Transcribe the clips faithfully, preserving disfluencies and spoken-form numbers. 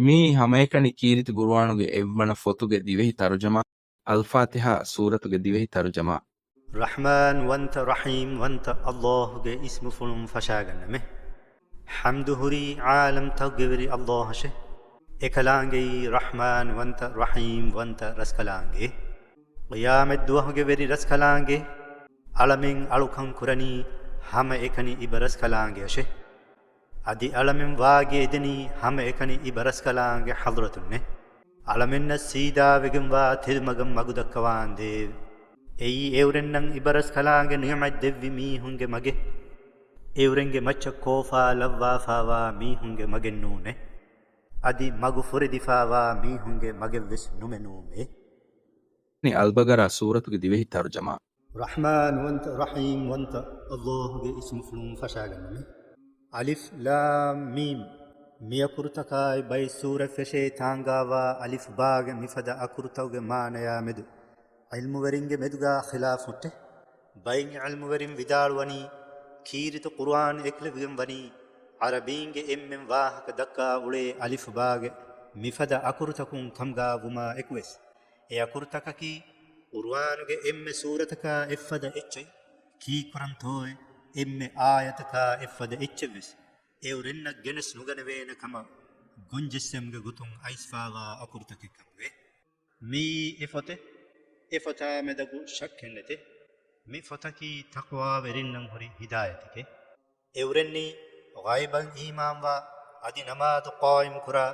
މިއީ ހަމައެކަނި ކީރިތި ގުރުއާނުގެ އެއްވަނަ ފޮތުގެ ދިވެހި ތަރުޖަމާ، އަލްފާތިޙާ ސޫރަތުގެ ދިވެހި ތަރުޖަމާ. ރަޙްމާން ވަންތަ ރަޙީމް ވަންތަ އައްލާހުގެ އިސްމުފުޅުން ފަށާގަންނަމެ. ޙަމްދު ހުރީ ޢާލަމްތަކުގެ ވެރި އައްލާހަށެ. އެކަލާނގެއީ ރަޙްމާން ވަންތަ ރަޙީމް ވަންތަ ރަސްކަލާނގެ. ޤިޔާމަތް ދުވަހުގެ ވެރި ރަސްކަލާނގެ. އަޅަމެން އަޅުކަން ކުރަނީ ހަމައެކަނި އިބަ ރަސްކަލާނގެއަށެ. އަދި އަޅަމެން ވާގި އެދެނީ ހަމައެކަނި އިބަ ރަސްކަލާނގެ ޙަޟްރަތުންނެ. އަޅަމެންނަށް ސީދާވެގެންވާ ތެދުމަގަށް މަގުދައްކަވާނދޭވެ! އެއީ އެއުރެންނަށް އިބަ ރަސްކަލާނގެ ނިޢުމަތް ދެއްވި މީހުންގެ މަގެއް. އެއުރެންގެ މައްޗަށް ކޯފާ ލައްވާފާވާ މީހުންގެ މަގެއް ނޫނޭ. އަދި މަގު ފުރެދިފާވާ މީހުންގެ މަގެއްވެސް ނުމެ ނޫނޭ. އަލްބަގަރާ ސޫރަތުގެ ދިވެހި ތަރުޖަމާ. ރަޙްމާން ވަންތަ ރަޙީމް ވަންތަ އައްލާހުގެ އިސްމުފުޅުން ފަށާގަންނަމެ. އަލިފް ލާމް މީމް. މިއަކުރުތަކާއި ބައެއް ސޫރަތް ފެށޭ ތާނގާވާ އަލިފް ބާގެ މިފަދަ އަކުރުތަކުގެ މާނަޔާ މެދު ޢިލްމުވެރިންގެ މެދުގާ ޚިލާފު ހުއްޓޭ. ބައެއް ޢިލްމުވެރިން ވިދާޅުވަނީ، ކީރިތި ޤުރުއާން އެކުލެވިގެން ވަނީ ޢަރަބީންގެ އެންމެން ވާހަކަ ދައްކާ އުޅޭ އަލިފް ބާގެ މިފަދަ އަކުރުތަކުން ކަމުގާ ވުމާ އެކުވެސް، އެ އަކުރުތަކަކީ ޤުރުއާނުގެ އެންމެ ސޫރަތަކާ އެއްފަދަ އެއްޗެއް، ކީއްކުރަންތޯއޭ އެންމެ އާޔަތަކާ އެއްފަދަ އެއްޗެއްވެސް އެއުރެންނަށް ގެނެސް ނުގަނެވޭނެ ކަމަށް ގޮންޖެއްސެމުގެ ގޮތުން އައިސްފާވާ އަކުރުތަކެއް ކަމުގެ. މިއީ އެ ފޮތެއް، އެ ފޮތާ މެދަގު ޝައްކެއްނެތޭ. މި ފޮތަކީ ތަޤްވާވެރިންނަށް ހުރި ހިދާޔަތެކޭ. އެއުރެންނީ ޣައިބަށް އީމާންވާ، އަދި ނަމާދު ޤާއިމް ކުރާ،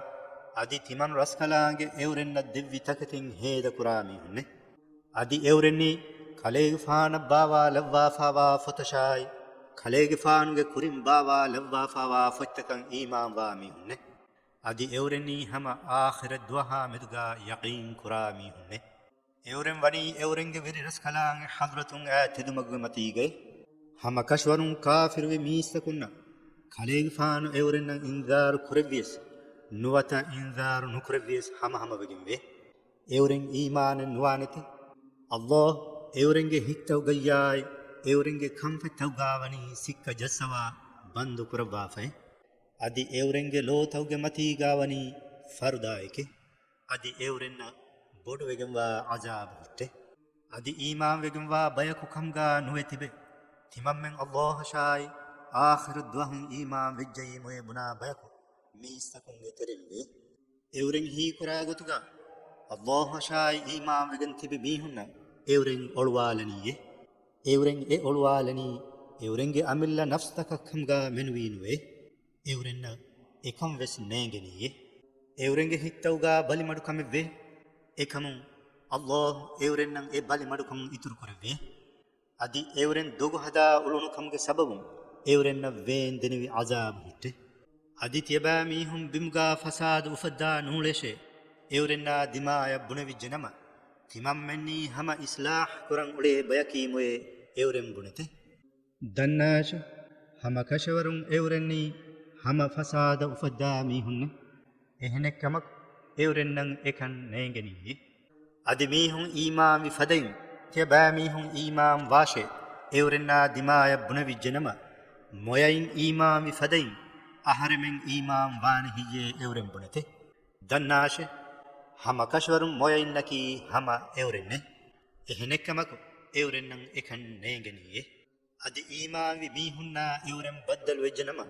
އަދި ތިމަން ރަސްކަލާނގެ އެއުރެންނަށް ދެއްވި ތަކެތިން ހޭދަކުރާ މީހުންނޭ. އަދި އެއުރެންނީ ކަލޭގެފާނަށް ބާވާ ލައްވާފާވާ ފޮތަށާއި، ކަލޭގެފާނުގެ ކުރިން ބާވާ ލައްވާފާވާ ފޮތްތަކަށް އީމާންވާ މީހުންނޭ. އަދި އެއުރެންނީ ހަމަ އާޚިރަތް ދުވަހާ މެދުގާ ޔަޤީން ކުރާ މީހުންނޭ. އެއުރެން ވަނީ އެއުރެންގެ ވެރި ރަސްކަލާނގެ ޙަޟްރަތުން އާ ތެދުމަގުގެ މަތީގައި. ހަމަ ކަށަވަރުން ކާފިރުވި މީސްތަކުންނަށް ކަލޭގެފާނު އެއުރެންނަށް އިންޒާރު ކުރެއްވިޔަސް، ނުވަތަ އިންޒާރު ނުކުރެއްވިޔަސް ހަމަހަމަވެގެންވޭ. އެއުރެން އީމާނެއް ނުވާނެތެ. އައްލާހު އެއުރެންގެ ހިތްތަކުގައްޔާއި، އެއުރެންގެ ކަންފަތްތަކުގާ ވަނީ ސިއްކަ ޖައްސަވާ ބަންދު ކުރައްވާފައި. އަދި އެއުރެންގެ ލޯތަކުގެ މަތީގާ ވަނީ ފަރުދާއެކޭ. އަދި އެއުރެންނަށް ބޮޑުވެގެންވާ ޢަޒާބު ހުއްޓޭ. އަދި އީމާންވެގެންވާ ބަޔަކު ކަމުގާ ނުވެ ތިބެ، ތިމަންމެން އައްލާހަށާއި އާޚިރަތް ދުވަހުން އީމާން ވެއްޖައީމުއޭ ބުނާ ބަޔަކު މީސްތަކުންގެ ތެރެއިންވޭ. އެއުރެން ހީކުރާ ގޮތުގަ، އައްލާހަށާއި އީމާންވެގެން ތިބި މީހުންނަށް އެއުރެން އޮޅުވާލަނީއޭ. އެއުރެން އެ އޮޅުވާލަނީ އެއުރެންގެ އަމިއްލަ ނަފްސްތަކަށް ކަމުގާ މެނުވީނުވޭ. އެއުރެންނަށް އެކަން ވެސް ނޭނގެނީއޭ. އެއުރެންގެ ހިތްތަކުގާ ބަލިމަޑުކަމެއްވޭ. އެކަމުން އައްލާހު އެއުރެންނަށް އެ ބަލިމަޑުކަން އިތުރުކުރެއްވޭ. އަދި އެއުރެން ދޮގު ހަދާ އުޅުނު ކަމުގެ ސަބަބުން އެއުރެންނަށް ވޭންދެނިވި ޢަޒާބު ހުއްޓޭ. އަދި ތިޔަބައިމީހުން ބިމުގާ ފަސާދަ އުފައްދާ ނޫޅޭށޭ، އެއުރެންނާ ދިމާޔަށް ބުނެވިއްޖެ ނަމަ، ތިމަންމެންނީ ހަމަ އިޞްލާޙް ކުރަން އުޅޭ ބަޔަކީމުއޭ އެއުރެން ބުނެތެ. ދަންނާށެ، ހަމަ ކަށަވަރުން އެއުރެންނީ ހަމަ ފަސާދަ އުފައްދާ މީހުންނޭ. އެހެނެއްކަމަކު އެއުރެންނަށް އެކަން ނޭނގެނީއޭ. އަދި މީހުން އީމާންވި ފަދައިން ތިޔަބައިމީހުން އީމާން ވާށޭ، އެއުރެންނާ ދިމާޔަށް ބުނެވިއްޖެ ނަމަ، މޮޔައިން އީމާންވި ފަދައިން އަހަރެމެން އީމާން ވާނެ ހެއްޔޭ އެއުރެން ބުނެތެ. ދަންނާށެ، ހަމަ ކަށަވަރުން މޮޔައިންނަކީ ހަމަ އެއުރެންނޭ. އެހެނެއްކަމަކު އެއުރެންނަށް އެކަން ނޭނގެނީއޭ. އަދި އީމާންވި މީހުންނާ އެއުރެން ބައްދަލުވެއްޖެނަމަ،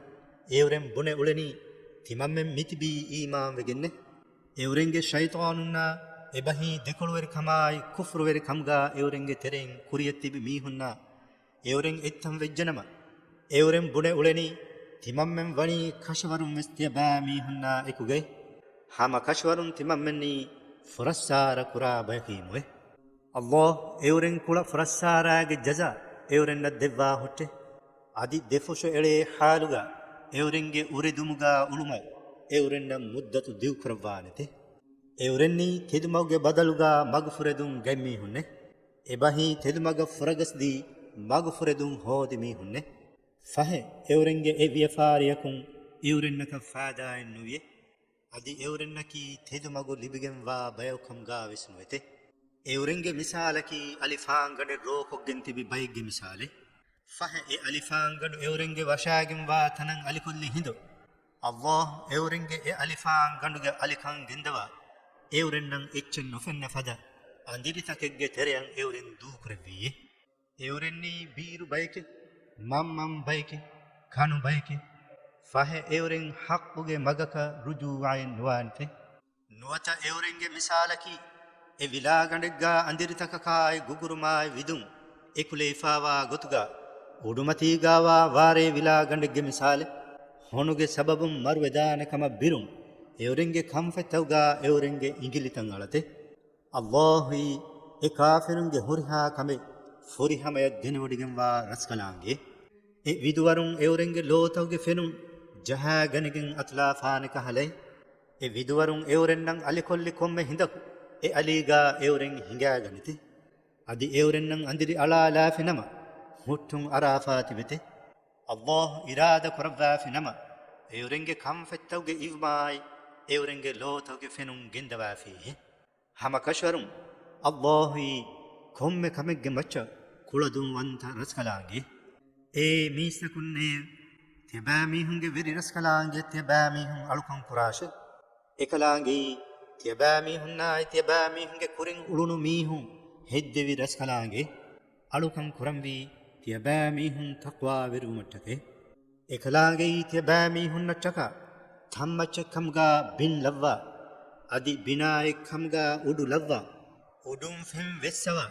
އެއުރެން ބުނެ އުޅެނީ، ތިމަންމެން މިތިބީ އީމާންވެގެންނޭ. އެއުރެންގެ ޝައިޠާނުންނާ އެބަހީ ދެކޮޅުވެރިކަމާއި ކުފުރުވެރިކަމުގާ އެއުރެންގެ ތެރެއިން ކުރިޔަށް ތިބި މީހުންނާ އެއުރެން އެއްތަން ވެއްޖެނަމަ، އެއުރެން ބުނެ އުޅެނީ، ތިމަންމެން ވަނީ ކަށަވަރުން ވެސް ތިޔަބައިމީހުންނާ އެކުގައި، ހަމަ ކަށަވަރުން ތިމަންމެންނީ ފުރައްސާރަ ކުރާ ބަޔަކީމުއޭ. އައްލާހު އެއުރެން ކުޅަ ފުރައްސާރާގެ ޖަޒާ އެއުރެންނަށް ދެއްވާ ހުއްޓޭ. އަދި ދެފުށު އެޅޭ ޙާލުގަ އެއުރެންގެ އުރެދުމުގަ އުޅުމަށް އެއުރެންނަށް މުއްދަތު ދިގުކުރައްވާނެތެ. އެއުރެންނީ ތެދުމަގުގެ ބަދަލުގަ މަގުފުރެދުން ގަތްމީހުންނޭ. އެބަހީ ތެދުމަގަށް ފުރަގަސްދީ މަގުފުރެދުން ހޯދި މީހުންނޭ. ފަހެ، އެއުރެންގެ އެ ވިޔަފާރިއަކުން އެއުރެންނަކަށް ފާދާއެއް ނުވިއޭ. އަދި އެއުރެންނަކީ ތެދުމަގު ލިބިގެންވާ ބަޔަކު ކަމުގާވެސް ނުވެތެ. އެއުރެންގެ މިސާލަކީ އަލިފާންގަނޑެއް ރޯކޮށްގެން ތިބި ބައެއްގެ މިސާލެއް. ފަހެ އެ އަލިފާންގަނޑު އެއުރެންގެ ވަށާގެންވާ ތަނަށް އަލިކޮށްލި ހިނދު، އައްލާހު އެއުރެންގެ އެ އަލިފާންގަނޑުގެ އަލިކަން ގެންދަވާ، އެއުރެންނަށް އެއްޗެއް ނުފެންނަ ފަދަ އަނދިރިތަކެއްގެ ތެރެއަށް އެއުރެން ދޫކުރެއްވިއޭ. އެއުރެންނީ ބީރު ބަޔެކެއް، މަންމަން ބަޔެކެއް، ކަނު ބަޔެކެއް. ފަހެ އެއުރެން ޙައްޤުގެ މަގަކަށް ރުޖޫޢައެއް ނުވާނެތެ. ނުވަތަ އެއުރެންގެ މިސާލަކީ، އެ ވިލާގަނޑެއްގާ އަނދިރިތަކަކާއި ގުގުރުމާއި ވިދުން އެކުލެވިފާވާ ގޮތުގާ، އުޑުމަތީގާވާ ވާރޭ ވިލާގަނޑެއްގެ މިސާލެއް. ހޮނުގެ ސަބަބުން މަރުވެދާނެ ކަމަށް ބިރުން، އެއުރެންގެ ކަންފަތްތަކުގާ އެއުރެންގެ އިނގިލިތައް އަޅަތެ. އައްލާހުއީ އެ ކާފިރުންގެ ހުރިހާ ކަމެއް ފުރިހަމަޔަށް ދެނެވޮޑިގެންވާ ރަސްކަލާނގެ. އެ ވިދުވަރުން އެއުރެންގެ ލޯތަކުގެ ފެނުން ޖަހާގަނެގެން އަތުލާފާނެ ކަހަލައި. އެ ވިދުވަރުން އެއުރެންނަށް އަލިކޮށްލި ކޮންމެ ހިނދަކު އެ އަލީގާ އެއުރެން ހިނގާގަނެތެ. އަދި އެއުރެންނަށް އަނދިރި އަޅާލާފި ނަމަ، ހުއްޓުން އަރާފާ ތިބެތެ. އައްލާހު އިރާދަ ކުރައްވާފި ނަމަ، އެއުރެންގެ ކަންފަތްތަކުގެ އިވްމާއި، އެއުރެންގެ ލޯތަކުގެ ފެނުން ގެންދަވާފީހެ. ހަމަ ކަށަވަރުން އައްލާހުއީ ކޮންމެ ކަމެއްގެ މައްޗަށް ކުޅަދުންވަންތަ ރަސްކަލާނގެ. އޭ މީސްތަކުންނޭ! ތިޔަބައިމީހުންގެ ވެރި ރަސްކަލާނގެ ތިޔަބައިމީހުން އަޅުކަން ކުރާށެ. އެކަލާނގެއީ ތިޔަބައިމީހުންނާއި ތިޔަބައިމީހުންގެ ކުރިން އުޅުނު މީހުން ހެއްދެވި ރަސްކަލާނގެ. އަޅުކަން ކުރަންވީ ތިޔަބައިމީހުން ތަޤްވާވެރިވުމަށްޓަކައި. އެކަލާނގެއީ ތިޔަބައިމީހުންނަށްޓަކާ ތަންމައްޗެއްކަމުގާ ބިން ލައްވާ، އަދި ބިނާއެއްކަމުގާ އުޑު ލައްވާ، އުޑުން ފެން ވެއްސަވާ،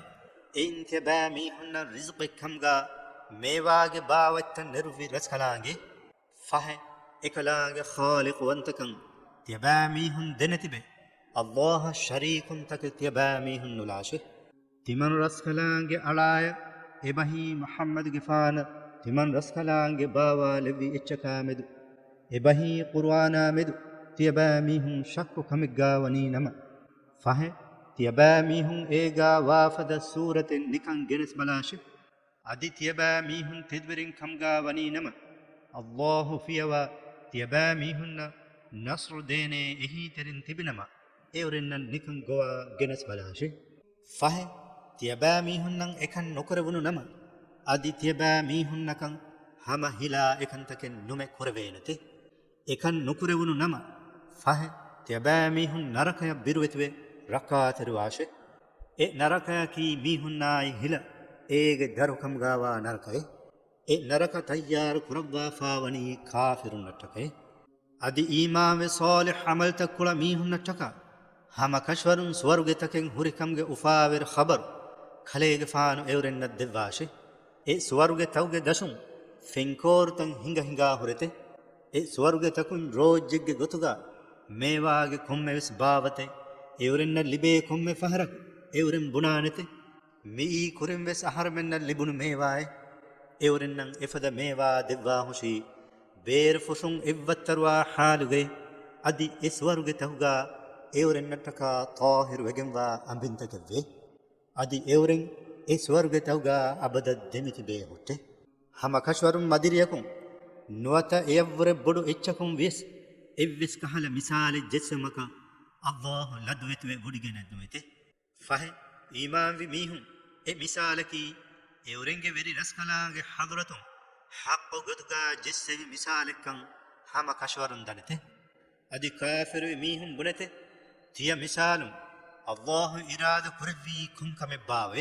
އެއިން ތިޔަބައިމީހުންނަށް ރިޒުޤެއްކަމުގާ މޭވާގެ ބާވަތްތައް ނެރުއްވި ރަސްކަލާނގެ. ފަހެ، އެކަލާނގެ ޚާލިޤުވަންތަކަން ތިޔަބައިމީހުން ދެނެތިބެ، އައްލާހަށް ޝަރީކުންތަކެއް ތިޔަބައިމީހުން ނުލާށެ. ތިމަން ރަސްކަލާނގެ އަޅާޔަށް އެބަހީ މުޙައްމަދުގެފާނަށް ތިމަން ރަސްކަލާނގެ ބާވާލެއްވި އެއްޗަކާމެދު، އެބަހީ ޤުރުއާނާމެދު ތިޔަބައިމީހުން ޝައްކު ކަމެއްގާ ވަނީ ނަމަ، ފަހެ، ތިޔަބައިމީހުން އޭގާ ވާފަދަ ސޫރަތެއް ނިކަން ގެނެސްބަލާށެ. އަދި ތިޔަބައިމީހުން ތެދުވެރިން ކަމުގާ ވަނީ ނަމަ، އައްލާހު ފިޔަވާ ތިޔަބައިމީހުންނަށް ނަޞްރު ދޭނޭ އެހީތެރިން ތިބިނަމަ، އެއުރެންނަށް ނިކަން ގޮވާ ގެނެސްބަލާށެ. ފަހެ، ތިޔަބައިމީހުންނަށް އެކަން ނުކުރެވުނު ނަމަ، އަދި ތިޔަބައިމީހުންނަކަށް ހަމަ ހިލާ އެކަންތަކެއް ނުމެ ކުރެވޭނެތެ. އެކަން ނުކުރެވުނު ނަމަ، ފަހެ، ތިޔަބައިމީހުން ނަރަކަޔަށް ބިރުވެތިވެ ރައްކާތެރިވާށެ. އެ ނަރަކަޔަކީ މީހުންނާއި ހިލަ އޭގެ ދަރުކަމުގާވާ ނަރަކައެ. އެ ނަރަކަ ތައްޔާރު ކުރައްވާފާވަނީ ކާފިރުންނަށްޓަކައެ. އަދި އީމާންވެ ޞާލިޙް ޢަމަލްތައް ކުޅަ މީހުންނަށްޓަކާ، ހަމަ ކަށަވަރުން ސުވަރުގެތަކެއް ހުރިކަމުގެ އުފާވެރި ޚަބަރު ކަލޭގެފާނު އެއުރެންނަށް ދެއްވާށެ. އެ ސުވަރުގެތަކުގެ ދަށުން ފެންކޯރުތައް ހިނގަ ހިނގާ ހުރެތެ. އެ ސުވަރުގެތަކުން ރޯއްޖެއްގެ ގޮތުގާ މޭވާގެ ކޮންމެވެސް ބާވަތެއް އެއުރެންނަށް ލިބޭ ކޮންމެ ފަހަރަކު އެއުރެން ބުނާނެތެ. މިއީ ކުރިންވެސް އަހަރެމެންނަށް ލިބުނު މޭވާއެއް. އެއުރެންނަށް އެފަދަ މޭވާ ދެއްވާހުށީ، ބޭރުފުށުން އެއްވައްތަރުވާ ޙާލުގައި، އަދި އެ ސުވަރުގެތަކުގާ އެއުރެންނަށްޓަކާ ޠާހިރުވެގެންވާ އަނބިންތަކެއްވޭ. އަދި އެއުރެން އެ ސުވަރުގެތަކުގާ އަބަދަށް ދެމިތިބޭ ހުއްޓެ. ހަމަ ކަށަވަރުން މަދިރިޔަކުން ނުވަތަ އެޔަށްވުރެ ބޮޑު އެއްޗަކުން ވިޔަސް، އެއްވެސް ކަހަލަ މިސާލެއް ޖެއްސުމަކަށް އައްލާހު ލަދުވެތިވެ ވޮޑިގެނެއްނުވެތެ. ފަހެ، އީމާންވި މީހުން އެ މިސާލަކީ، އެއުރެންގެ ވެރި ރަސްކަލާނގެ ޙަޟްރަތުން ޙައްޤު ގޮތުގާ ޖެއްސެވި މިސާލެއްކަން ހަމަ ކަށަވަރުން ދަނެތެ. އަދި ކާފިރުވި މީހުން ބުނެތެ، ތިޔަ މިސާލުން އައްލާހު އިރާދަ ކުރެއްވީ ކޮން ކަމެއްބާވޭ؟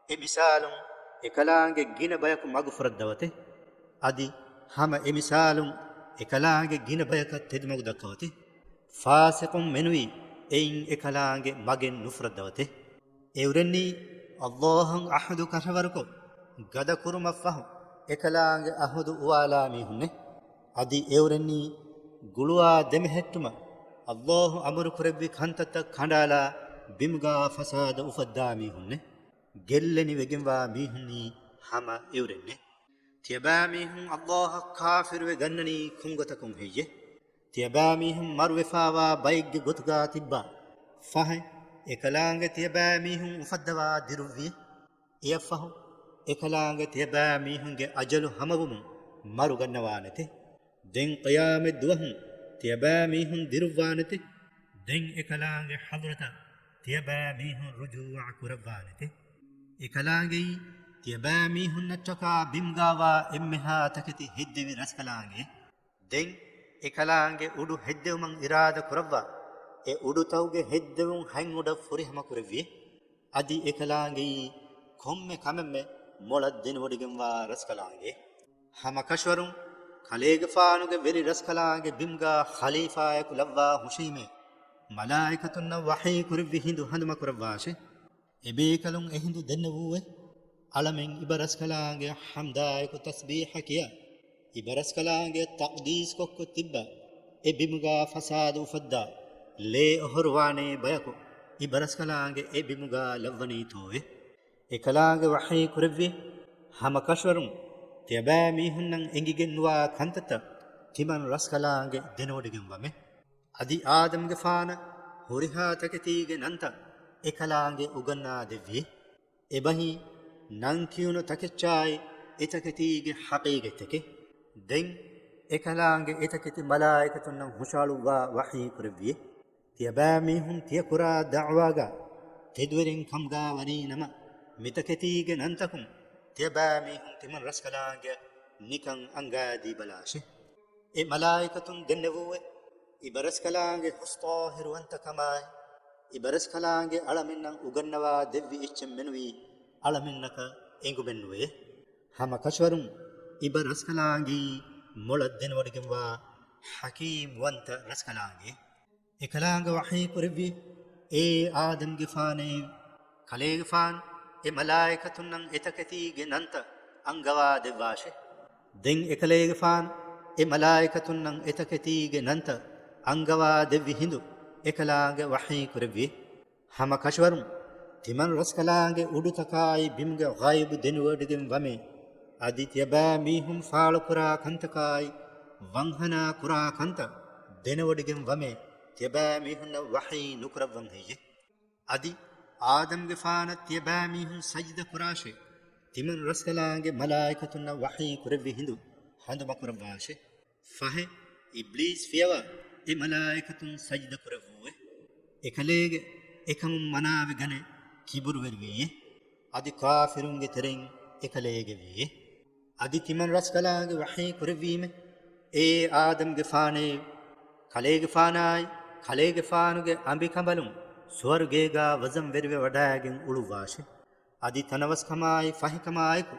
އެ މިސާލުން އެކަލާނގެ ގިނަ ބަޔަކު މަގުފުރައްދަވަތެ. އަދި ހަމަ އެ މިސާލުން އެކަލާނގެ ގިނަ ބަޔަކަށް ތެދުމަގު ދައްކަވަތެ. ފާސިޤުން މެނުވީ އެއިން އެކަލާނގެ މަގެއް ނުފުރައްދަވަތެ. އެއުރެންނީ އައްލާހަށް ޢަހުދު ކަށަވަރުކޮށް، ގަދަ ކުރުމަށްފަހު އެކަލާނގެ ޢަހުދު އުވާލާ މީހުންނެ. އަދި އެއުރެންނީ ގުޅުވާ ދެމެހެއްޓުމަށް އައްލާހު އަމުރު ކުރެއްވި ކަންތައްތައް ކަނޑާލާ ބިމުގާ ފަސާދަ އުފައްދާ މީހުންނެ. ގެއްލެނިވެގެންވާ މީހުންނީ ހަމަ އެއުރެންނެ. ތިޔަބައިމީހުން އައްލާހަށް ކާފިރުވެ ގަންނަނީ ކޮންގޮތަކުން ހެއްޔެ؟ ތިޔަބައިމީހުން މަރުވެފާވާ ބައެއްގެ ގޮތުގާ ތިއްބާ. ފަހެ، އެކަލާނގެ ތިޔަބައިމީހުން އުފައްދަވާ ދިރުއްވި. އެއަށްފަހު، އެކަލާނގެ ތިޔަބައިމީހުންގެ އަޖަލު ހަމަވުމުން މަރު ގަންނަވާނެތެ. ދެން ޤިޔާމަތް ދުވަހުން ތިޔަބައިމީހުން ދިރުއްވާނެތެ. ދެން އެކަލާނގެ ޙަޟްރަތަށް ތިޔަބައިމީހުން ރުޖޫޢަ ކުރައްވާނެތެ. އެކަލާނގެއީ ތިޔަބައިމީހުންނަށްޓަކާ ބިމްގާވާ އެންމެހާ ތަކެތި ހެއްދެވި ރަސްކަލާނގެ. ދެން އެކަލާނގެ އުޑު ހެއްދެވުމަށް އިރާދަ ކުރައްވާ، އެ އުޑުތަކުގެ ހެއްދެވުން ހަތް އުޑަށް ފުރިހަމަ ކުރެއްވި. އަދި އެކަލާނގެއީ ކޮންމެ ކަމެއްމެ މޮޅަށް ދެނެވޮޑިގެންވާ ރަސްކަލާނގެ. ހަމަ ކަށަވަރުން ކަލޭގެފާނުގެ ވެރި ރަސްކަލާނގެ ބިމުގާ ޚަލީފާއަކު ލައްވާ ހުށީމޭ، މަލާއިކަތުންނަށް ވަޙީ ކުރެއްވި ހިނދު ހަނދުމަކުރައްވާށެ. އެބޭކަލުން އެހިނދު ދެންނެވޫއެ، އަޅަމެން އިބަރަސްކަލާނގެ ޙަމްދާއެކު ތަސްބީޙަ ކިޔާ، އިބަރަސްކަލާނގެ ތަޤްދީސްކޮށްކޮށް ތިއްބާ، އެ ބިމުގާ ފަސާދަ އުފައްދާ، ލޭ އޮހޮރުވާނޭ ބަޔަކު އިބަރަސްކަލާނގެ އެ ބިމުގާ ލައްވަނީތޯއެ؟ އެކަލާނގެ ވަޙީ ކުރެއްވި، ހަމަ ކަށަވަރުން ތިޔަބައިމީހުންނަށް އެނގިގެންނުވާ ކަންތައްތައް ތިމަން ރަސްކަލާނގެ ދެނެވޮޑިގެންވަމެ. އަދި އާދަމްގެފާނަށް ހުރިހާ ތަކެތީގެ ނަންތައް އެކަލާނގެ އުގަންނާ ދެއްވި. އެބަހީ ނަން ކިޔުނު ތަކެއްޗާއި އެތަކެތީގެ ޙަޤީޤަތްތަކެއް. ދެން އެކަލާނގެ އެތަކެތި މަލާއިކަތުންނަށް ހުށައަޅުއްވާ ވަޙީ ކުރެއްވި. ތިޔަބައިމީހުން ތިޔަ ކުރާ ދަޢުވާގާ ތެދުވެރިން ކަމުގާ ވަނީ ނަމަ، މިތަކެތީގެ ނަންތަކުން ތިޔަބައިމީހުން ތިމަން ރަސްކަލާނގެއަށް ނިކަން އަންގާދީބަލާށެ. އެ މަލާއިކަތުން ދެންނެވޫއެ، އިބަރަސްކަލާނގެ ހުސްޠާހިރުވަންތަކަމާއި، އިބަރަސްކަލާނގެ އަޅަމެންނަށް އުގަންނަވާ ދެއްވި އެއްޗެއް މެނުވީ އަޅަމެންނަކަށް އެނގުމެއްނުވޭ. ހަމަ ކަށަވަރުން އިބަރަސްކަލާނގެއީ މޮޅަށް ދެނެވޮޑިގެންވާ ޙަކީމްވަންތަ ރަސްކަލާނގެ. އެކަލާނގެ ވަޙީ ކުރެއްވި، އޭ އާދަމްގެފާނޭ، ކަލޭގެފާނު އެ މަލާއިކަތުންނަށް އެތަކެތީގެ ނަންތައް އަންގަވާ ދެއްވާށެ. ދެން އެކަލޭގެފާނު އެ މަލާއިކަތުންނަށް އެތަކެތީގެ ނަންތައް އަންގަވާ ދެއްވި ހިނދު އެކަލާނގެ ވަޙީ ކުރެއްވި. ހަމަ ކަށަވަރުން ތިމަން ރަސްކަލާނގެ އުޑުތަކާއި ބިމުގެ ޣައިބު ދެނެވޮޑިގެން ވަމޭ. އަދި ތިޔަބައިމީހުން ފާޅުކުރާ ކަންތަކާއި ވަންހަނާ ކުރާ ކަންތައް ދެނެވޮޑިގެން ވަމޭ. ތިޔަބައިމީހުންނަށް ވަޙީ ނުކުރައްވަން ހެއްޔެ؟ އަދި އާދަމްގެފާނަށް ތިޔަބައިމީހުން ސަޖިދަ ކުރާށޭ. ތިމަން ރަސްކަލާނގެ މަލާއިކަތުންނަށް ވަޙީ ކުރެއްވި ހިނދު ހަނދުމަކުރައްވާށޭ. ފަހެ، އިބްލީސް ފިޔަވާ އެ މަލާއިކަތުން ސަޖިދަ ކުރެއްވޫއެ. އެކަލޭގެ އެކަމުން މަނާވެގަނެ ކިބުރުވެރިވީއެ. އަދި ކާފިރުންގެ ތެރެއިން އެކަލޭގެ ވީއެ. އަދި ތިމަން ރަސްކަލާނގެ ވަޙީ ކުރެއްވީމެ، އޭ އާދަމްގެފާނޭ، ކަލޭގެފާނާއި ކަލޭގެފާނުގެ އަނބިކަނބަލުން ސުވަރުގޭގާ ވަޒަންވެރިވެ ވަޑައިގެން އުޅުއްވާށެ. އަދި ތަނަވަސްކަމާއި ފަހިކަމާއެކު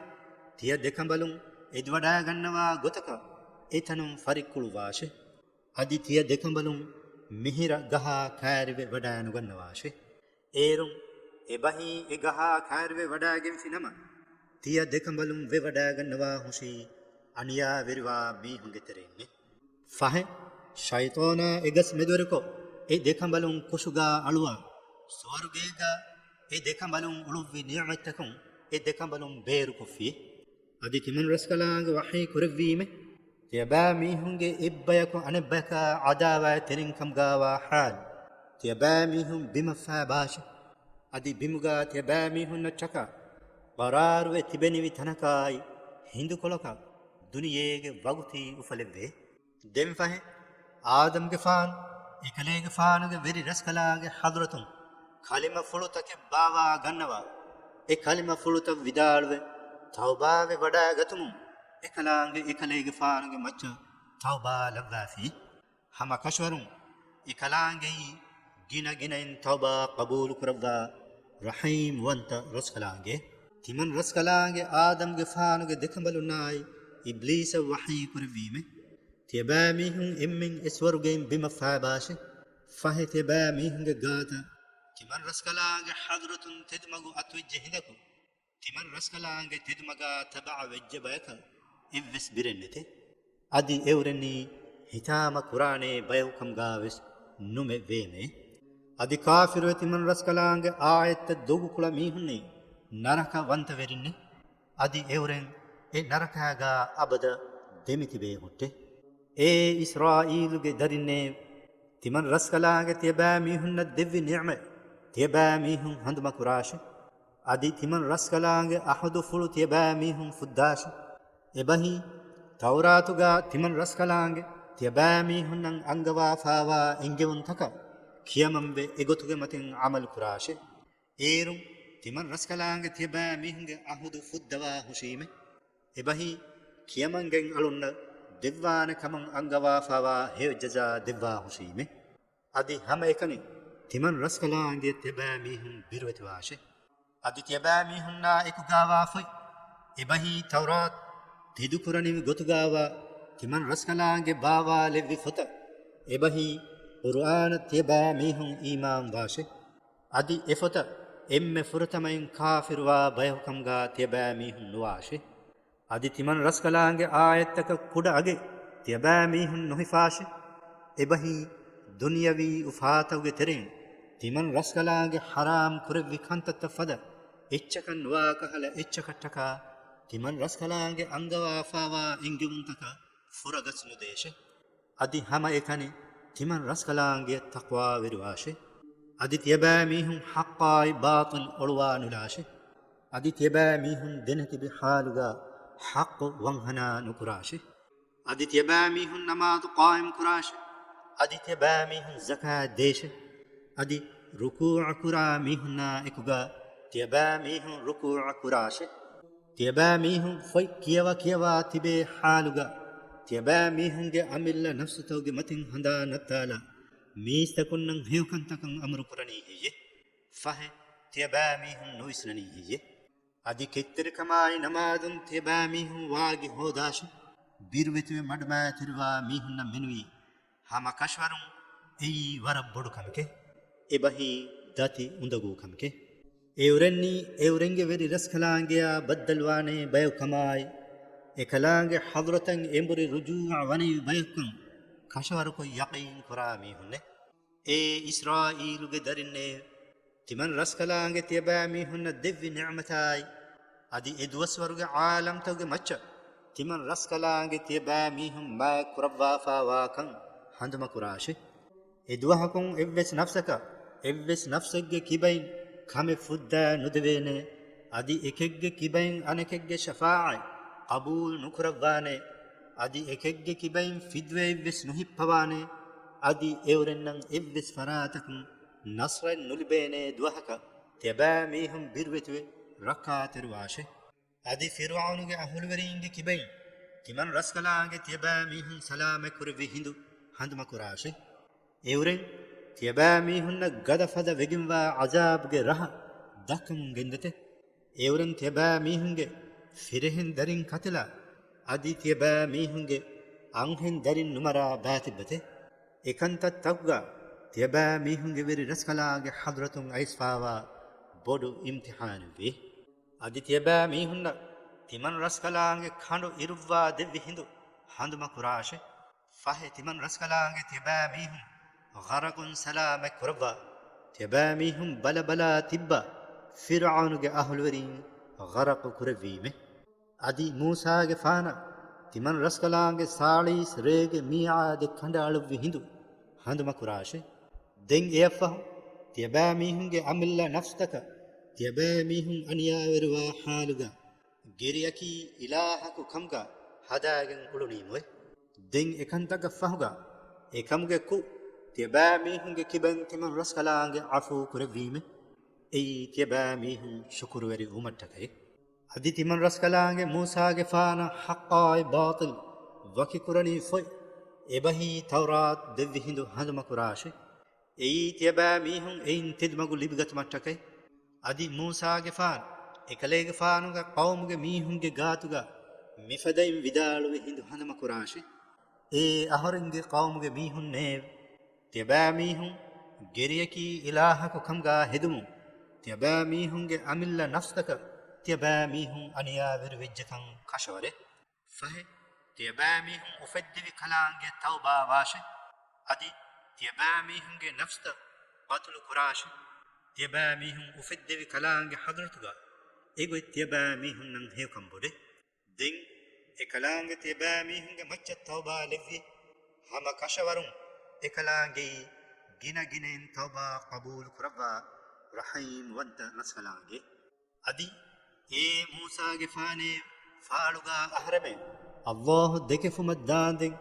ތިޔަ ދެކަނބަލުން އެދިވަޑައިގަންނަވާ ގޮތަކަށް އެތަނުން ފަރިއްކުޅުއްވާށެ. އަދި ތިޔަ ދެކަނބަލުން މިހިރަ ގަހާ ކައިރިވެ ވަޑައިނުގަންނަވާށެ. އޭރުން އެބަހީ އެ ގަހާ ކައިރިވެ ވަޑައިގެންފި ނަމަ، ތިޔަ ދެކަނބަލުން ވެވަޑައިގަންނަވާ ހުށީ އަނިޔާވެރިވާ މީހުންގެ ތެރެއިންނެ. ފަހެ، ޝައިޠާނާ އެ ގަސް މެދުވެރިކޮށް، އެ ދެކަނބަލުން ކުށުގާ އަޅުވާ، ސުވަރުގޭގާ އެ ދެކަނބަލުން އުޅުއްވި ނިޢުމަތްތަކުން އެ ދެކަނބަލުން ބޭރުކޮށްފި. އަދި ތިމަން ރަސްކަލާނގެ ވަޙީ ކުރެއްވީމެ، ތިޔަބައިމީހުންގެ އެއްބަޔަކު އަނެއްބަޔަކާ ޢަދާވާތް ތެރެއިން ކަމުގާވާ ޙާލު، ތިޔަބައިމީހުން ބިމަށްފައިބާށެ. އަދި ބިމުގާ ތިޔަބައިމީހުންނަށްޓަކާ ޤަރާރުވެ ތިބެނިވި ތަނަކާއި ހިނދުކޮޅަކަށް ދުނިޔޭގެ ވަގުތީ އުފަލެއްވޭ. ދެންފަހެ، އާދަމްގެފާނު އެކަލޭގެފާނުގެ ވެރި ރަސްކަލާނގެ ޙަޟްރަތުން ކަލިމަފުޅުތަކެއް ބާވާ ގަންނަވާ، އެ ކަލިމަފުޅުތައް ވިދާޅުވެ، ތައުބާވެ ވަޑައިގަތުމުން، އެކަލާނގެ އެކަލޭގެފާނުގެ މައްޗަށް ތައުބާ ލައްވާފި. ހަމަ ކަށަވަރުން އެކަލާނގެއީ ގިނަ ގިނައިން ތައުބާ ޤަބޫލުކުރައްވާ ރަޙީމްވަންތަ ރަސްކަލާނގެ. ތިމަން ރަސްކަލާނގެ އާދަމްގެފާނުގެ ދެކަނބަލުންނާއި އިބްލީސަށް ވަޙީ ކުރެއްވީމެ، ތިޔަބައިމީހުން އެންމެން އެ ސުވަރުގެއިން ބިމަށް ފައިބާށެ. ފަހެ، ތިޔަބައިމީހުންގެ ގާތަށް ތިމަން ރަސްކަލާނގެ ޙަޟްރަތުން ތެދުމަގު އަތުވެއްޖެ ހިނދަކު، ތިމަން ރަސްކަލާނގެ ތެދުމަގާ ތަބަޢަ ވެއްޖެ ބަޔަކަށް އެއްވެސް ބިރެއް ނެތެ. އަދި އެއުރެންނީ ހިތާމަ ކުރާނޭ ބަޔަކު ކަމުގާވެސް ނުމެ ވޭމެ. އަދި ކާފިރުވެ ތިމަން ރަސްކަލާނގެ އާޔަތްތައް ދޮގުކުޅަ މީހުންނީ ނަރަކަ ވަންތަވެރިންނެ. އަދި އެއުރެން އެ ނަރަކާގާ އަބަދަށް ދެމިތިބޭ ހުއްޓެ. އޭ އިސްރާއީލުގެ ދަރިންނޭ! ތިމަން ރަސްކަލާނގެ ތިޔަބައިމީހުންނަށް ދެއްވި ނިޢުމަތް ތިޔަބައިމީހުން ހަނދުމަކުރާށި. އަދި ތިމަން ރަސްކަލާނގެ އަހުދުފުޅު ތިޔަބައިމީހުން ފުއްދާށި. އެބަހީ، ތައުރާތުގާ ތިމަން ރަސްކަލާނގެ ތިޔަބައިމީހުންނަށް އަންގަވާފާވާ އެންގެވުންތަކަށް ކިޔަމަންވެ އެގޮތުގެ މަތިން ޢަމަލުކުރާށި. އޭރުން ތިމަން ރަސްކަލާނގެ ތިޔަބައިމީހުންގެ އަހުދު ފުއްދަވާ ހުށީމެ. އެބަހީ، ކިޔަމަންގެން އަޅުންނަށް ދެއްވާނެ ކަމަށް އަންގަވާފާވާ ހެޔޮ ޖަޒާ ދެއްވާހުށީމެ. އަދި ހަމައެކަނި ތިމަން ރަސްކަލާނގެ ތިޔަބައިމީހުން ބިރުވެތިވާށެ. އަދި ތިޔަބައިމީހުންނާ އެކުގާވާ ފޮތް، އެބަހީ ތައުރާތު، ތެދުކުރަނިވި ގޮތުގާވާ ތިމަން ރަސްކަލާނގެ ބާވާލެއްވި ފޮތަށް، އެބަހީ ޤުރުއާނަށް ތިޔަބައިމީހުން އީމާންވާށެ. އަދި އެފޮތަށް އެންމެ ފުރަތަމައިން ކާފިރުވާ ބަޔަކު ކަމުގާ ތިޔަބައިމީހުން ނުވާށެ. އަދި ތިމަން ރަސްކަލާނގެ އާޔަތްތަކަށް ކުޑަ އަގެއް ތިޔަބައިމީހުން ނުހިފާށެ. އެބަހީ ދުނިޔަވީ އުފާތަކުގެ ތެރެއިން ތިމަން ރަސްކަލާނގެ ޙަރާމް ކުރެއްވި ކަންތައްތައް ފަދަ އެއްޗަކަށް ނުވާކަހަލަ އެއްޗަކަށްޓަކާ ތިމަން ރަސްކަލާނގެ އަންގަވާފާވާ އެންގެވުންތަކަށް ފުރަގަސް ނުދޭށެ. އަދި ހަމައެކަނި ތިމަން ރަސްކަލާނގެ ތަޤްވާވެރިވާށެ. އަދި ތިޔަބައިމީހުން ޙައްޤާއި ބާޠިލް އޮޅުވާ ނުލާށެ. އަދި ތިޔަބައިމީހުން ދެނެތިބި ޙާލުގާ ޙައްޤު ވަންހަނާ ނުކުރާށެ. އަދި ތިޔަބައިމީހުން ނަމާދު ޤާއިމް ކުރާށެ. އަދި ތިޔަބައިމީހުން ޒަކާތް ދޭށެ. އަދި ރުކޫޢު ކުރާ މީހުންނާ އެކުގާ ތިޔަބައިމީހުން ރުކޫޢު ކުރާށެ. ތިޔަބައިމީހުން ފޮތް ކިޔަވަ ކިޔަވާ ތިބޭ ޙާލުގާ، ތިޔަބައިމީހުންގެ އަމިއްލަ ނަފްސުތަކުގެ މަތިން ހަނދާން ނައްތާލާ، މީސްތަކުންނަށް ހެޔޮކަންތަކަށް އަމުރު ކުރަނީ ހެއްޔެ؟ ފަހެ، ތިޔަބައިމީހުން ނުވިސްނަނީ ހެއްޔެ؟ އަދި ކެތްތެރިކަމާއި ނަމާދުން ތިޔަބައިމީހުން ވާގި ހޯދާށެ. ބިރުވެތިވެ މަޑުމައިތިރިވާ މީހުންނަށް މެނުވީ، ހަމަ ކަށަވަރުން އެއީ ވަރަށް ބޮޑު ކަމެކޭ. އެބަހީ ދަތި އުނދަގޫ ކަމެކޭ. އެއުރެންނީ އެއުރެންގެ ވެރި ރަސްކަލާނގެއާ ބައްދަލުވާނޭ ބަޔަކު ކަމާއި، އެކަލާނގެ ޙަޟްރަތަށް އެނބުރި ރުޖޫޢަ ވަނެވި ބަޔަކުކަން ކަށަވަރުކޮށް ޔަޤީން ކުރާ މީހުންނޭ. އޭ އިސްރާއީލުގެ ދަރިންނޭ! ތިމަން ރަސްކަލާނގެ ތިޔަބައިމީހުންނަށް ދެއްވި ނިޢުމަތާއި، އަދި އެ ދުވަސްވަރުގެ ޢާލަމްތަކުގެ މައްޗަށް ތިމަން ރަސްކަލާނގެ ތިޔަބައިމީހުން މާތް ކުރައްވާފާވާކަން ހަނދުމަކުރާށެ. އެ ދުވަހަކުން އެއްވެސް ނަފްސަކަށް އެއްވެސް ނަފްސެއްގެ ކިބައިން ކަމެއް ފުއްދާ ނުދެވޭނެ، އަދި އެކެއްގެ ކިބައިން އަނެކެއްގެ ޝަފާޢަތް ޤަބޫލު ނުކުރައްވާނެ، އަދި އެކެއްގެ ކިބައިން ފިދުވައެއްވެސް ނުހިއްޕަވާނެ، އަދި އެއުރެންނަށް އެއްވެސް ފަރާތަކުން ނަޞްރެއް ނުލިބޭނޭ ދުވަހަކަށް ތިޔަބައިމީހުން ބިރުވެތިވެ ރައްކާތެރިވާށެ. އަދި ފިރުޢައުނުގެ އަހުލުވެރީންގެ ކިބައިން ތިމަން ރަސްކަލާނގެ ތިޔަބައިމީހުން ސަލާމަތްކުރެއްވި ހިނދު ހަނދުމަކުރާށެ. އެއުރެން ތިޔަބައިމީހުންނަށް ގަދަފަދަ ވެގެންވާ ޢަޒާބުގެ ރަހަ ދައްކަމުން ގެންދަތެ. އެއުރެން ތިޔަބައިމީހުންގެ ފިރިހެން ދަރިން ކަތިލާ، އަދި ތިޔަބައިމީހުންގެ އަންހެން ދަރިން ނުމަރާ ބާތިއްބަތެ. އެކަންތައްތަކުގަ ތިޔަބައިމީހުންގެ ވެރި ރަސްކަލާނގެ ޙަޟްރަތުން އައިސްފާވާ ބޮޑު އިމްތިޙާނެއްވި. އަދި ތިޔަބައިމީހުންނަށް ތިމަން ރަސްކަލާނގެ ކަނޑު އިރުއްވާ ދެއްވި ހިނދު ހަނދުމަކުރާށެ. ފަހެ ތިމަން ރަސްކަލާނގެ ތިޔަބައިމީހުން ޣަރަޤުން ސަލާމަތް ކުރައްވާ، ތިޔަބައިމީހުން ބަލަބަލާ ތިއްބާ ފިރުޢައުނުގެ އަހުލުވެރީން ޣަރަޤު ކުރެއްވީމެ. އަދި މޫސާގެފާނަށް ތިމަން ރަސްކަލާނގެ ސާޅީސް ރޭގެ މީޢާދެއް ކަނޑައަޅުއްވި ހިނދު ހަނދުމަކުރާށެ. ދެން އެއަށްފަހު ތިޔަބައިމީހުންގެ އަމިއްލަ ނަފްސްތަކަށް ތިޔަބައިމީހުން އަނިޔާވެރިވާ ޙާލުގަ ގެރިއަކީ އިލާހަކު ކަމުގަ ހަދާގެން އުޅުނީމުއެ. ދެން އެކަންތަކަށް ފަހުގަ އެކަމުގެ ކުށް ތިޔަބައިމީހުންގެ ކިބައިން ތިމަން ރަސްކަލާނގެ ޢަފޫ ކުރެއްވީމެ. އެއީ ތިޔަބައިމީހުން ޝުކުރުވެރި ވުމަށްޓަކައި. އަދި ތިމަން ރަސްކަލާނގެ މޫސާގެފާނަށް ޙައްޤާއި ބާޠިލް ވަކިކުރަނީ ފޮތް އެބަހީ ތައުރާތު ދެއްވި ހިނދު ހަނދުމަކުރާށެ. އެއީ ތިޔަބައިމީހުން އެއިން ތެދުމަގު ލިބިގަތުމަށްޓަކައި. އަދި މޫސާގެފާނު އެކަލޭގެފާނުގެ ޤައުމުގެ މީހުންގެ ގާތުގަ މިފަދައިން ވިދާޅުވި ހިނދު ހަނދުމަކުރާށެ. އޭ އަހަރެންގެ ޤައުމުގެ މީހުންނޭވެ! ތިޔަބައިމީހުން ގެރިއަކީ އިލާހަކު ކަމުގަ ހެދުމުން، ތިޔަބައިމީހުންގެ އަމިއްލަ ނަފްސްތަކަށް ތިޔަބައިމީހުން އަނިޔާވެރިވެއްޖެކަން ކަށަވަރޭ. ފަހެ، ތިޔަބައިމީހުން އުފެއްދެވި ކަލާނގެ ތައުބާވާށެ. އަދި ތިޔަބައިމީހުންގެ ނަފްސްތައް ބަތުލު ކުރާށެ. ތިޔަބައިމީހުން އުފެއްދެވި ކަލާނގެ ޙަޟްރަތުގަ އެގޮތް ތިޔަބައިމީހުންނަށް ހެޔޮކަން ބޮޑޭ. ދެން އެކަލާނގެ ތިޔަބައިމީހުންގެ މައްޗަށް ތައުބާ ލެއްވި ހަމަ ކަށަވަރުން އެކަލާނގެއީ ގިނަ ގިނައިން ތައުބާ ޤަބޫލު ކުރައްވާ ރަޙީމްވަންތަ ރަސްކަލާނގެ. އަދި އޭ މޫސާގެފާނޭ، ފާޅުގާ އަހަރެމެން ﷲ ދެކެފުމަށް ދާންދެން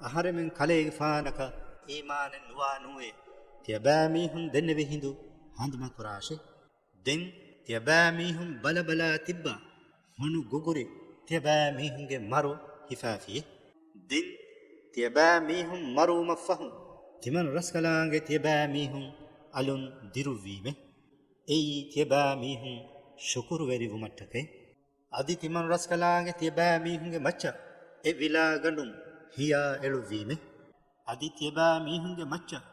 އަހަރެމެން ކަލޭގެފާނަކަށް އީމާނެއް ނުވާ ނޫވޭ. ތިޔަބައިމީހުން ދެންނެވި ހިނދު ހަނދުމަކުރާށެ. ދެން ތިޔަބައިމީހުން ބަލަބަލާ ތިއްބާ ހޮނު ގުގުރި ތިޔަބައިމީހުންގެ މަރު ހިފާފިއޭ. ދެން ތިޔަބައިމީހުން މަރުވުމަށްފަހު، ތިމަން ރަސްކަލާނގެ ތިޔަބައިމީހުން އަލުން ދިރުއްވީމެ. އެއީ ތިޔަބައިމީހުން ޝުކުރުވެރިވުމަށްޓަކައި. އަދި ތިމަން ރަސްކަލާނގެ ތިޔަބައިމީހުންގެ މައްޗަށް އެ ވިލާގަނޑުން ހިޔާ އެޅުއްވީމެ. އަދި ތިޔަބައިމީހުންގެ މައްޗަށް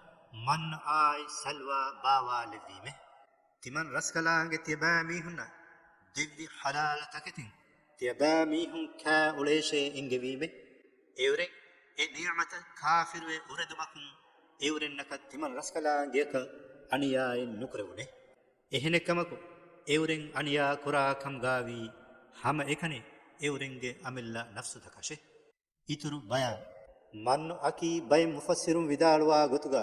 މަންނަ އާއި ސަލްވާ ބާވާލެއްވީމެ. ތިމަން ރަސްކަލާނގެ ތިޔަބައިމީހުންނަށް ދެއްވި ޙަލާލު ތަކެތިން ތިޔަބައިމީހުން ކާ އުޅޭށޭ އެންގެވީމެ. އެއުރެން އެ ނިޢުމަތަށް ކާފިރުވެ އުރެދުމަކުން އެއުރެންނަކަށް ތިމަން ރަސްކަލާނގެއަކަށް އަނިޔާއެއް ނުކުރެވުނެ. އެހެނެއްކަމަކު، އެއުރެން އަނިޔާ ކުރާ ކަމުގާވީ ހަމައެކަނި އެއުރެންގެ އަމިއްލަ ނަފްސުތަކަށެ. އިތުރު ބަޔާން. މަންނު އަކީ ބައެއް މުފައްސިރުން ވިދާޅުވާ ގޮތުގަ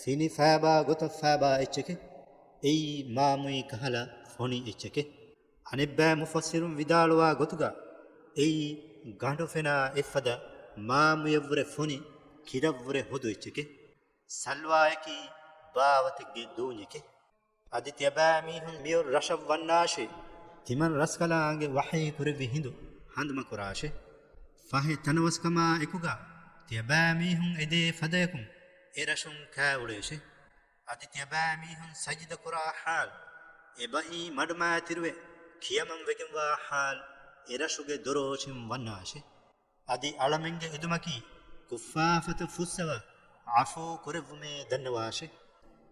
ފިނި ފައިބާ ގޮތަށް ފައިބާ އެއްޗެކެ. އެއީ މާމުއި ކަހަލަ ފޮނި އެއްޗެކެ. އަނެއްބައި މުފައްސިރުން ވިދާޅުވާ ގޮތުގަ އެއީ ގަނޑު ފެނާ އެއްފަދަ މާމުޔަށްވުރެ ފޮނި ކިރަށްވުރެ ހުދު އެއްޗެކެ. ސަލްވާޔަކީ ބާވަތެއްގެ ދޫންޏެކެ. އަދި ތިޔަބައިމީހުން މިއޮތް ރަށަށް ވަންނާށޭ، ތިމަން ރަސްކަލާނގެ ވަޙީ ކުރެއްވި ހިނދު ހަނދުމަކުރާށޭ. ފަހެ ތަނަވަސްކަމާ އެކުގަ ތިޔަބައިމީހުން އެދޭ ފަދަޔަކުން އެ ރަށުން ކާއުޅޭށޭ. އަދި ތިޔަބައިމީހުން ސަޖިދަކުރާ ޙާލު، އެބަހީ މަޑުމައިތިރިވެ ކިޔަމަން ވެގެންވާ ޙާލު، އެ ރަށުގެ ދޮރޯށިން ވަންނާށޭ. އަދި އަޅަމެންގެ އެދުމަކީ ކުށްފާފަތައް ފުއްސަވާ، ޢަފޫ ކުރެއްވުމޭ ދަންނަވާށޭ.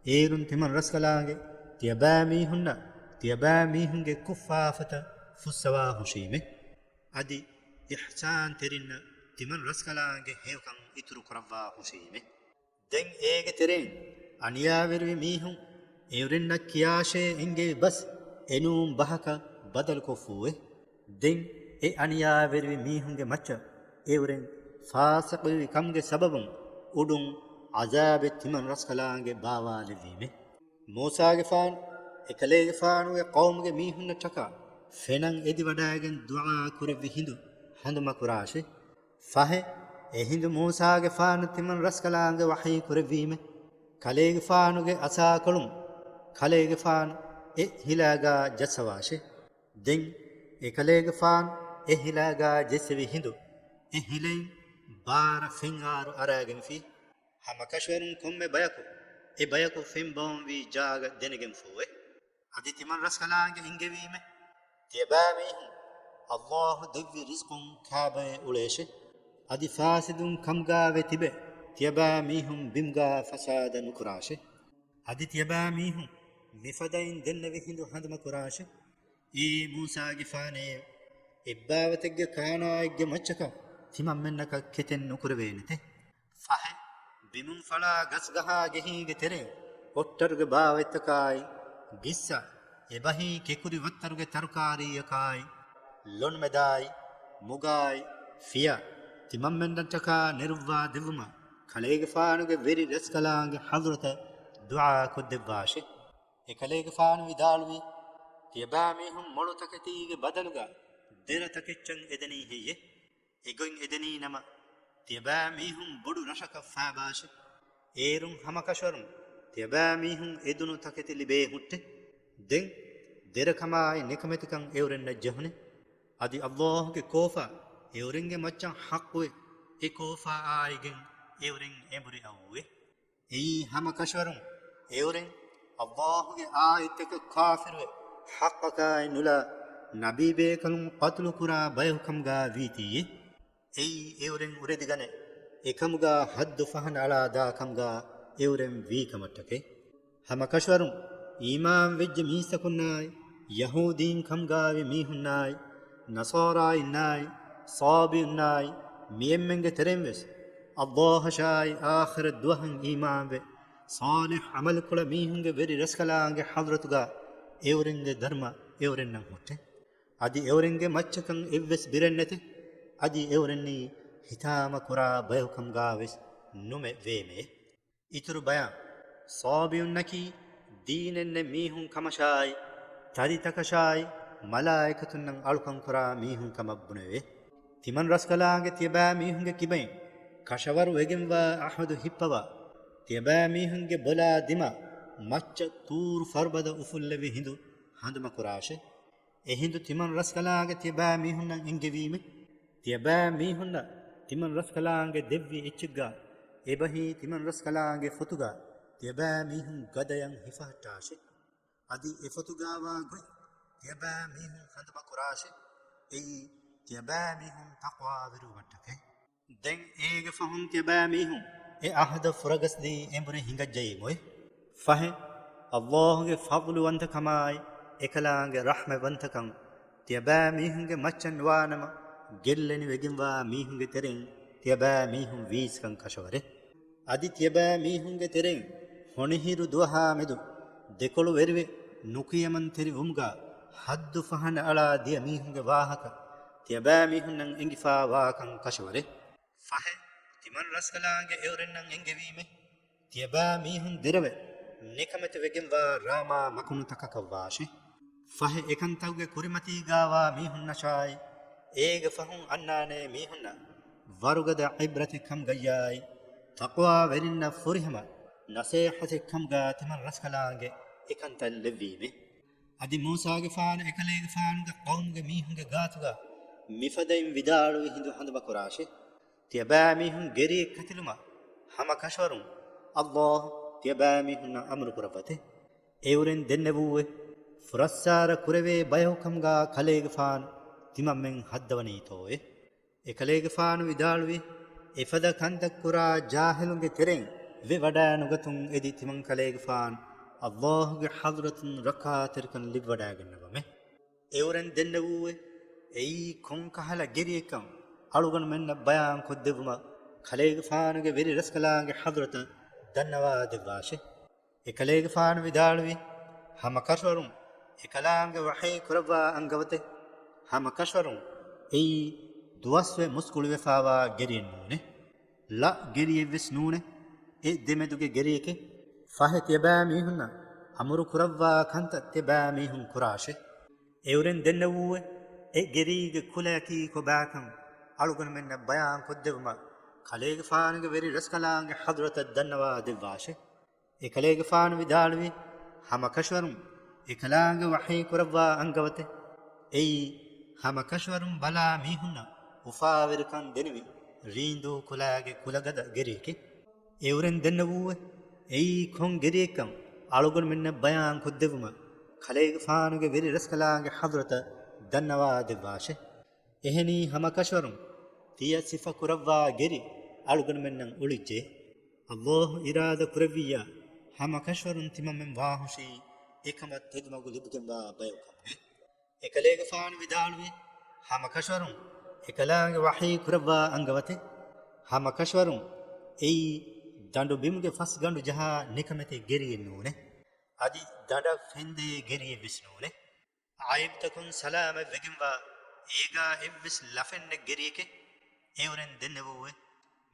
އޭރުން ތިމަން ރަސްކަލާނގެ ތިޔަބައިމީހުންނަށް ތިޔަބައިމީހުންގެ ކުށްފާފަތައް ފުއްސަވާ ހުށީމެ. އަދި އިޙްސާންތެރިންނަށް ތިމަން ރަސްކަލާނގެ ހެޔޮކަން އިތުރު ކުރައްވާ ހުށީމެ. ދެން އޭގެ ތެރެއިން އަނިޔާވެރިވި މީހުން އެއުރެންނަށް ކިޔާށޭ އެންގެވި ބަސް އެނޫން ބަހަކަށް ބަދަލުކޮށްފޫއެ. ދެން އެ އަނިޔާވެރިވި މީހުންގެ މައްޗަށް އެއުރެން ފާސިޤުވި ކަމުގެ ސަބަބުން އުޑުން ޢަޒާބެއް ތިމަން ރަސްކަލާނގެ ބާވާލެއްވީމެ. މޫސާގެފާނު އެކަލޭގެފާނުގެ ޤައުމުގެ މީހުންނަށްޓަކާ ފެނަށް އެދިވަޑައިގެން ދުޢާ ކުރެއްވި ހިނދު ހަނދުމަކުރާށޭ. ފަހެ، އެހިނދު މޫސާގެފާނު ތިމަން ރަސްކަލާނގެ ވަޙީ ކުރެއްވީމެ. ކަލޭގެފާނުގެ އަސާކޮޅުން ކަލޭގެފާނު އެ ހިލާގާ ޖައްސަވާށޭ. ދެން އެކަލޭގެފާނު އެ ހިލާގާ ޖެއްސެވި ހިނދު އެ ހިލައިން ބާރަ ފެންއާރު އަރާގެންފި. ހަމަކަށަވަރުން ކޮންމެ ބަޔަކު އެ ބަޔަކު ފެން ބައުންވީ ޖާގަ ދެނެގެންފޫއެ. އަދި ތިމަން ރަސްކަލާނގެ އެންގެވީމެ. ތިޔަބައިމީހުން އައްލާހު ދެއްވި ރިޒްޤުން ކާބައެއް އުޅޭށެ. އަދި ފާސިދުން ކަމުގާވެ ތިބެ ތިޔަބައިމީހުން ބިމުގާ ފަސާދަ ނުކުރާށެ. އަދި ތިޔަބައިމީހުން މިފަދައިން ދެންނެވި ހިނދު ހަނދުމަކުރާށެ. އޭ މޫސާގެފާނޭ، އެއްބާވަތެއްގެ ކާނާއެއްގެ މައްޗަކަށް ތިމަންމެންނަކަށް ކެތެއް ނުކުރެވޭނެތެ. ފަހެ، ބިމުން ފަޅާ ގަސްގަހާ ގެހީގެ ތެރެއިން އޮށްޓަރުގެ ބާވަތްތަކާއި، ގިއްސަ، އެބަހީ ކެކުރި ވައްތަރުގެ ތަރުކާރީއަކާއި، ލޮނުމެދާއި، މުގާއި، ފިޔަ، ތިމަންމެންނަށްޓަކާ ނެރުއްވާ ދެއްވުމަށް ކަލޭގެފާނުގެ ވެރި ރަސްކަލާނގެ ޙަޟްރަތަށް ދުޢާ ކޮށްދެއްވާށެ. އެކަލޭގެފާނު ވިދާޅުވީ، ތިޔަބައިމީހުން މޮޅު ތަކެތީގެ ބަދަލުގަ ދެރަ ތަކެއްޗަށް އެދެނީ ހެއްޔެ؟ އެގޮތް އެދެނީ ނަމަ، ތިޔަބައިމީހުން ބޮޑު ރަށަކަށް ފާބާށެ. އޭރުން ހަމަކަށަވަރުން ތިޔަބައިމީހުން އެދުނު ތަކެތި ލިބޭ ހުއްޓެ. ދެން ދެރަކަމާއި ނިކަމެތިކަން އެއުރެންނަށް ޖެހުނެ. އަދި އައްލާހުގެ ކޯފާ އެއުރެންގެ މައްޗަށް ޙައްޤުވެ، އެ ކޯފާ އާއިގެން އެއުރެން އެނބުރި އައުއެވެ. އެއީ ހަމަކަށަވަރުން އެއުރެން އައްލާހުގެ އާޔަތްތަކަށް ކާފިރުވެ، ޙައްޤަކާއި ނުލާ، ނަބީބޭކަލުން ޤަތުލުކުރާ ބަޔަކު ކަމުގާ ވީތީއެ. އެއީ އެއުރެން އުރެދިގަނެ، އެކަމުގާ ޙައްދު ފަހަނަ އަޅާ ދާ ކަމުގާ އެއުރެން ވީ ކަމަށްޓަކައި. ހަމަކަށަވަރުން އީމާން ވެއްޖެ މީސްތަކުންނާއި، ޔަހޫދީން ކަމުގާވި މީހުންނާއި، ނަޞާރާއިންނާއި، ޞާބިއުންނާއި، މިއެންމެންގެ ތެރެއިން ވެސް، އައްލާހަށާއި އާޚިރަތް ދުވަހަށް އީމާންވެ، ޞާލިޙް ޢަމަލުކުޅަ މީހުންގެ ވެރި ރަސްކަލާނގެ ޙަޟްރަތުގާ އެއުރެންގެ ދަރުމަ އެއުރެންނަށް ހުއްޓެ. އަދި އެއުރެންގެ މައްޗަކަށް އެއްވެސް ބިރެއް ނެތެ. އަދި އެއުރެންނީ ހިތާމަކުރާ ބަޔަކު ކަމުގާ ވެސް ނުމެ ވޭމެއެ. އިތުރު ބަޔާން، ޞާބިއުންނަކީ ދީނެއް ނެތް މީހުން ކަމަށާއި، ތަރިތަކަށާއި، މަލާއިކަތުންނަށް އަޅުކަން ކުރާ މީހުން ކަމަށް ބުނެވޭ. ތިމަން ރަސްކަލާނގެ ތިޔަބައިމީހުންގެ ކިބައިން ކަށަވަރު ވެގެންވާ އަހުދު ހިއްޕަވާ، ތިޔަބައިމީހުންގެ ބޮލާ ދިމާ މައްޗަށް ތޫރު ފަރުބަދަ އުފުއްލެވި ހިނދު ހަނދުމަކުރާށެ. އެހިނދު ތިމަން ރަސްކަލާނގެ ތިޔަބައިމީހުންނަށް އެންގެވީމެ. ތިޔަބައިމީހުންނަށް ތިމަން ރަސްކަލާނގެ ދެއްވި އެއްޗެއްގަ އެބަހީ ތިމަން ރަސްކަލާނގެ ފޮތުގަ ތިޔަބައިމީހުން ގަދަޔަށް ހިފަހައްޓާށެ. އަދި އެ ފޮތުގާވާ ގޮތް ތިޔަބައިމީހުން ހަނދުމަކުރާށެ. އެއީ ތިޔަބައިމީހުން ތަޤްވާވެރިވުމަށްޓަކައި. ދެން އޭގެ ފަހުން ތިޔަބައިމީހުން އެ އަހުދަށް ފުރަގަސްދީ އެނބުރި ހިނގައްޖައީމުއެ. ފަހެ، ﷲ ގެ ފަޟްލުވަންތަކަމާއި އެކަލާނގެ ރަޙްމަތްވަންތަކަން ތިޔަބައިމީހުންގެ މައްޗަށް ނުވާނަމަ، ގެއްލެނިވެގެންވާ މީހުންގެ ތެރެއިން ތިޔަބައިމީހުން ވީސްކަން ކަށަވަރޭ. އަދި ތިޔަބައިމީހުންގެ ތެރެއިން ހޮނިހިރު ދުވަހާ މެދު ދެކޮޅުވެރިވެ، ނުކިޔަމަންތެރިވުމުގަ ޙައްދު ފަހަނަ އަޅާ ދިޔަ މީހުންގެ ވާހަކަ ތިޔަބައިމީހުންނަށް އެނގިފާވާކަން ކަށަވަރޭ. ފަހެ، ތިމަން ރަސްކަލާނގެ އެއުރެންނަށް އެންގެވީމެ، ތިޔަބައިމީހުން ދެރަވެ ނިކަމެތިވެގެންވާ ރާމާ މަކުނުތަކަކަށްވާށެ. ފަހެ، އެކަންތަކުގެ ކުރިމަތީގާވާ މީހުންނަށާއި، އޭގެ ފަހުން އަންނާނޭ މީހުންނަށް ވަރުގަދަ ޢިބްރަތެއް ކަމުގައްޔާއި، ތަޤްވާވެރިންނަށް ފުރިހަމަ ނަޞޭޙަތެއް ކަމުގާ ތިމަން ރަސްކަލާނގެ އެކަންތައް ލެއްވީމެ. އަދި މޫސާގެފާނު އެކަލޭގެފާނުގެ ޤައުމުގެ މީހުންގެ ގާތުގަ މިފަދައިން ވިދާޅުވި ހިނދު ހަނދުމަކުރާށެ. ތިޔަބައިމީހުން ގެރިއެއް ކަތިލުމަށް ހަމަކަށަވަރުން ﷲ ތިޔަބައިމީހުންނަށް އަމުރުކުރައްވަތެ. އެއުރެން ދެންނެވޫއެ، ފުރައްސާރަ ކުރެވޭ ބަޔަކު ކަމުގާ ކަލޭގެފާނު ތިމަންމެން ހައްދަވަނީތޯއެ؟ އެކަލޭގެފާނު ވިދާޅުވި، އެފަދަ ކަންތައް ކުރާ ޖާހިލުންގެ ތެރެއިން ވެވަޑާނުގަތުން އެދި ތިމަން ކަލޭގެފާނު ﷲ ގެ ޙަޟްރަތުން ރައްކާތެރިކަން ލިބިވަޑައިގަންނަވަމެ. އެއުރެން ދެންނެވޫއެ، އެއީ ކޮންކަހަލަ ގެރިއެއްކަން އަޅުގަނޑުމެންނަށް ބަޔާން ކޮށްދެއްވުމަށް ކަލޭގެފާނުގެ ވެރި ރަސްކަލާނގެ ޙަޟްރަތަށް ދަންނަވާ ދެއްވާށެ. އެކަލޭގެފާނު ވިދާޅުވި، ހަމަކަށަވަރުން އެކަލާނގެ ވަޙީ ކުރައްވާ އަންގަވަތެ. ހަމަކަށަވަރުން އެއީ ދުވަސްވެ މުސްކުޅިވެފާވާ ގެރިއެއް ނޫނޭ. ޅަ ގެރިއެއްވެސް ނޫނޭ. އެ ދެމެދުގެ ގެރިއެކޭ. ފަހެ ތިޔަބައިމީހުންނަށް އަމުރު ކުރައްވާ ކަންތައް ތިޔަބައިމީހުން ކުރާށެ. އެއުރެން ދެންނެވޫއެ، އެ ގެރީގެ ކުލަޔަކީ ކޮބާކަން އަޅުގަނޑުމެންނަށް ބަޔާން ކޮށްދެއްވުމަށް ކަލޭގެފާނުގެ ވެރި ރަސްކަލާނގެ ޙަޟްރަތަށް ދަންނަވާ ދެއްވާށެ. އެކަލޭގެފާނު ވިދާޅުވި، ހަމަކަށަވަރުން އެކަލާނގެ ވަޙީ ކުރައްވާ އަންގަވަތެ. އެއީ، ހަމަކަށަވަރުން ބަލާ މީހުންނަށް އުފާވެރިކަން ދެނިވި ރީނދޫ ކުލާގެ ކުލަގަދަ ގެރިއެކޭ. އެއުރެން ދެންނެވޫއެ، އެއީ ކޮން ގެރިއެއްކަން އަޅުގަނޑުމެންނަށް ބަޔާން ކޮށްދެއްވުމަށް ކަލޭގެފާނުގެ ވެރި ރަސްކަލާނގެ ޙަޟްރަތަށް ދަންނަވާ ދެއްވާށެ. އެހެނީ ހަމަކަށަވަރުން ތިޔަ ސިފަ ކުރައްވާ ގެރި އަޅުގަނޑުމެންނަށް އުޅިއްޖެ. ﷲ އިރާދަ ކުރެއްވިއްޔާ، ހަމަކަށަވަރުން ތިމަންމެން ވާހުށީ އެކަމަށް ތެދުމަގު ލިބިގެންވާ ބަޔަކު ކަމުގައި. އެކަލޭގެފާނު ވިދާޅުވި، ހަމަކަށަވަރުން އެކަލާނގެ ވަޙީ ކުރައްވާ އަންގަވަތެ. ހަމަކަށަވަރުން އެއީ ދަނޑު ބިމުގެ ފަސް ގަނޑު ޖަހާ ނިކަމެތި ގެރިއެއް ނޫނޭ. އަދި ދަނޑަށް ފެންދޭ ގެރިއެއް ވެސް ނޫނޭ. އައިބުތަކުން ސަލާމަތް ވެގެންވާ އޭގާ އެއްވެސް ލަފެއްނެތް ގެރިއެކޭ. އެއުރެން ދެންނެވޫއެ،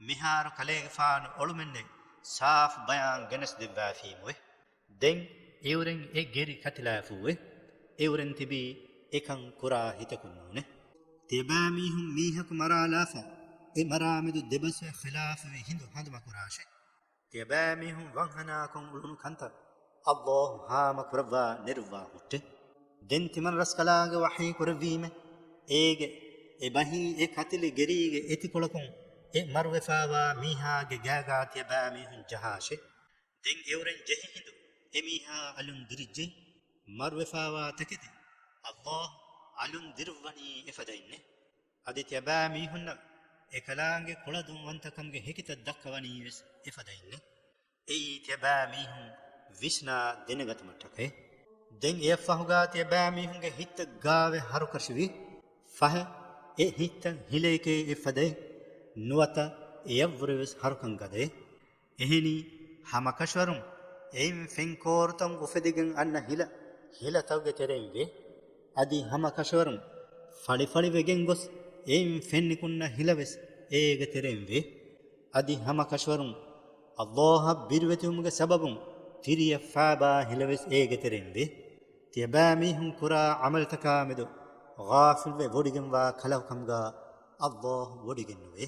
މިހާރު ކަލޭގެފާނު އޮޅުމެއްނެތް ސާފު ބަޔާން ގެނެސް ދެއްވާފީމުއެ. ދެން އެއުރެން އެ ގެރި ކަތިލާފޫއެ. އެއުރެން ތިބީ އެކަން ކުރާ ހިތަކުން ނޫނޭ. ތިޔަބައިމީހުން މީހަކު މަރާލާފަ، އެ މަރާމެދު ދެބަސްވެ ޚިލާފުވި ހިނދު ހަނދުމަކުރާށޭ. ތިޔަބައިމީހުން ވަންހަނާކޮށް އުޅުނު ކަންތައް ﷲ ހާމަކުރައްވާ ނެރުއްވާ ހުއްޓެ. ދެން ތިމަން ރަސްކަލާނގެ ވަޙީ ކުރެއްވީމެ، އޭގެ އެބަހީ އެ ކަތިލި ގެރީގެ އެތިކޮޅަކުން އެ މަރުވެފާވާ މީހާގެ ގާގާ ތިޔަބައިމީހުން ޖަހާށޭ. ދެން އެއުރެން ޖެހި ހިނދު އެމީހާ އަލުން ދިރިއްޖެ. މަރުވެފާވާ ތަކެތި ﷲ އަލުން ދިރުއްވަނީ އެފަދައިންނޭ. އަދި ތިޔަބައިމީހުންނަށް އެކަލާނގެ ކުޅަދުންވަންތަކަމުގެ ހެކިތައް ދައްކަވަނީވެސް އެފަދައިންނޭ. އެއީ ތިޔަބައިމީހުން ވިސްނާ ދެނެގަތުމަށްޓަކައި. ދެން އެއަށްފަހުގާ ތިޔަބައިމީހުންގެ ހިތްތައް ގާވެ ހަރުކަށިވި. ފަހެ، އެ ހިތްތައް ހިލައެކޭ އެއްފަދައި، ނުވަތަ އެއަށްވުރެވެސް ހަރުކަން ގަދައެއް. އެހެނީ، ހަމަކަށަވަރުން އެއިން ފެންކޯރުތައް އުފެދިގެން އަންނަ ހިލަ، ހިލަތަކުގެ ތެރެއިން ވޭ. އަދި ހަމަކަށަވަރުން ފަޅިފަޅިވެގެން ގޮސް އެއިން ފެންނިކުންނަ ހިލަވެސް އޭގެ ތެރެއިން ވޭ. އަދި ހަމަކަށަވަރުން ﷲ އަށް ބިރުވެތިވުމުގެ ސަބަބުން ތިރިއަށް ފާބާ ހިލަވެސް އޭގެ ތެރެއިން ވޭ. ތިޔަބައިމީހުން ކުރާ ޢަމަލުތަކާ މެދު ޣާފިލްވެ ވޮޑިގެންވާ ކަލަކު ކަމުގާ ﷲ ވޮޑިގެންނުވޭ.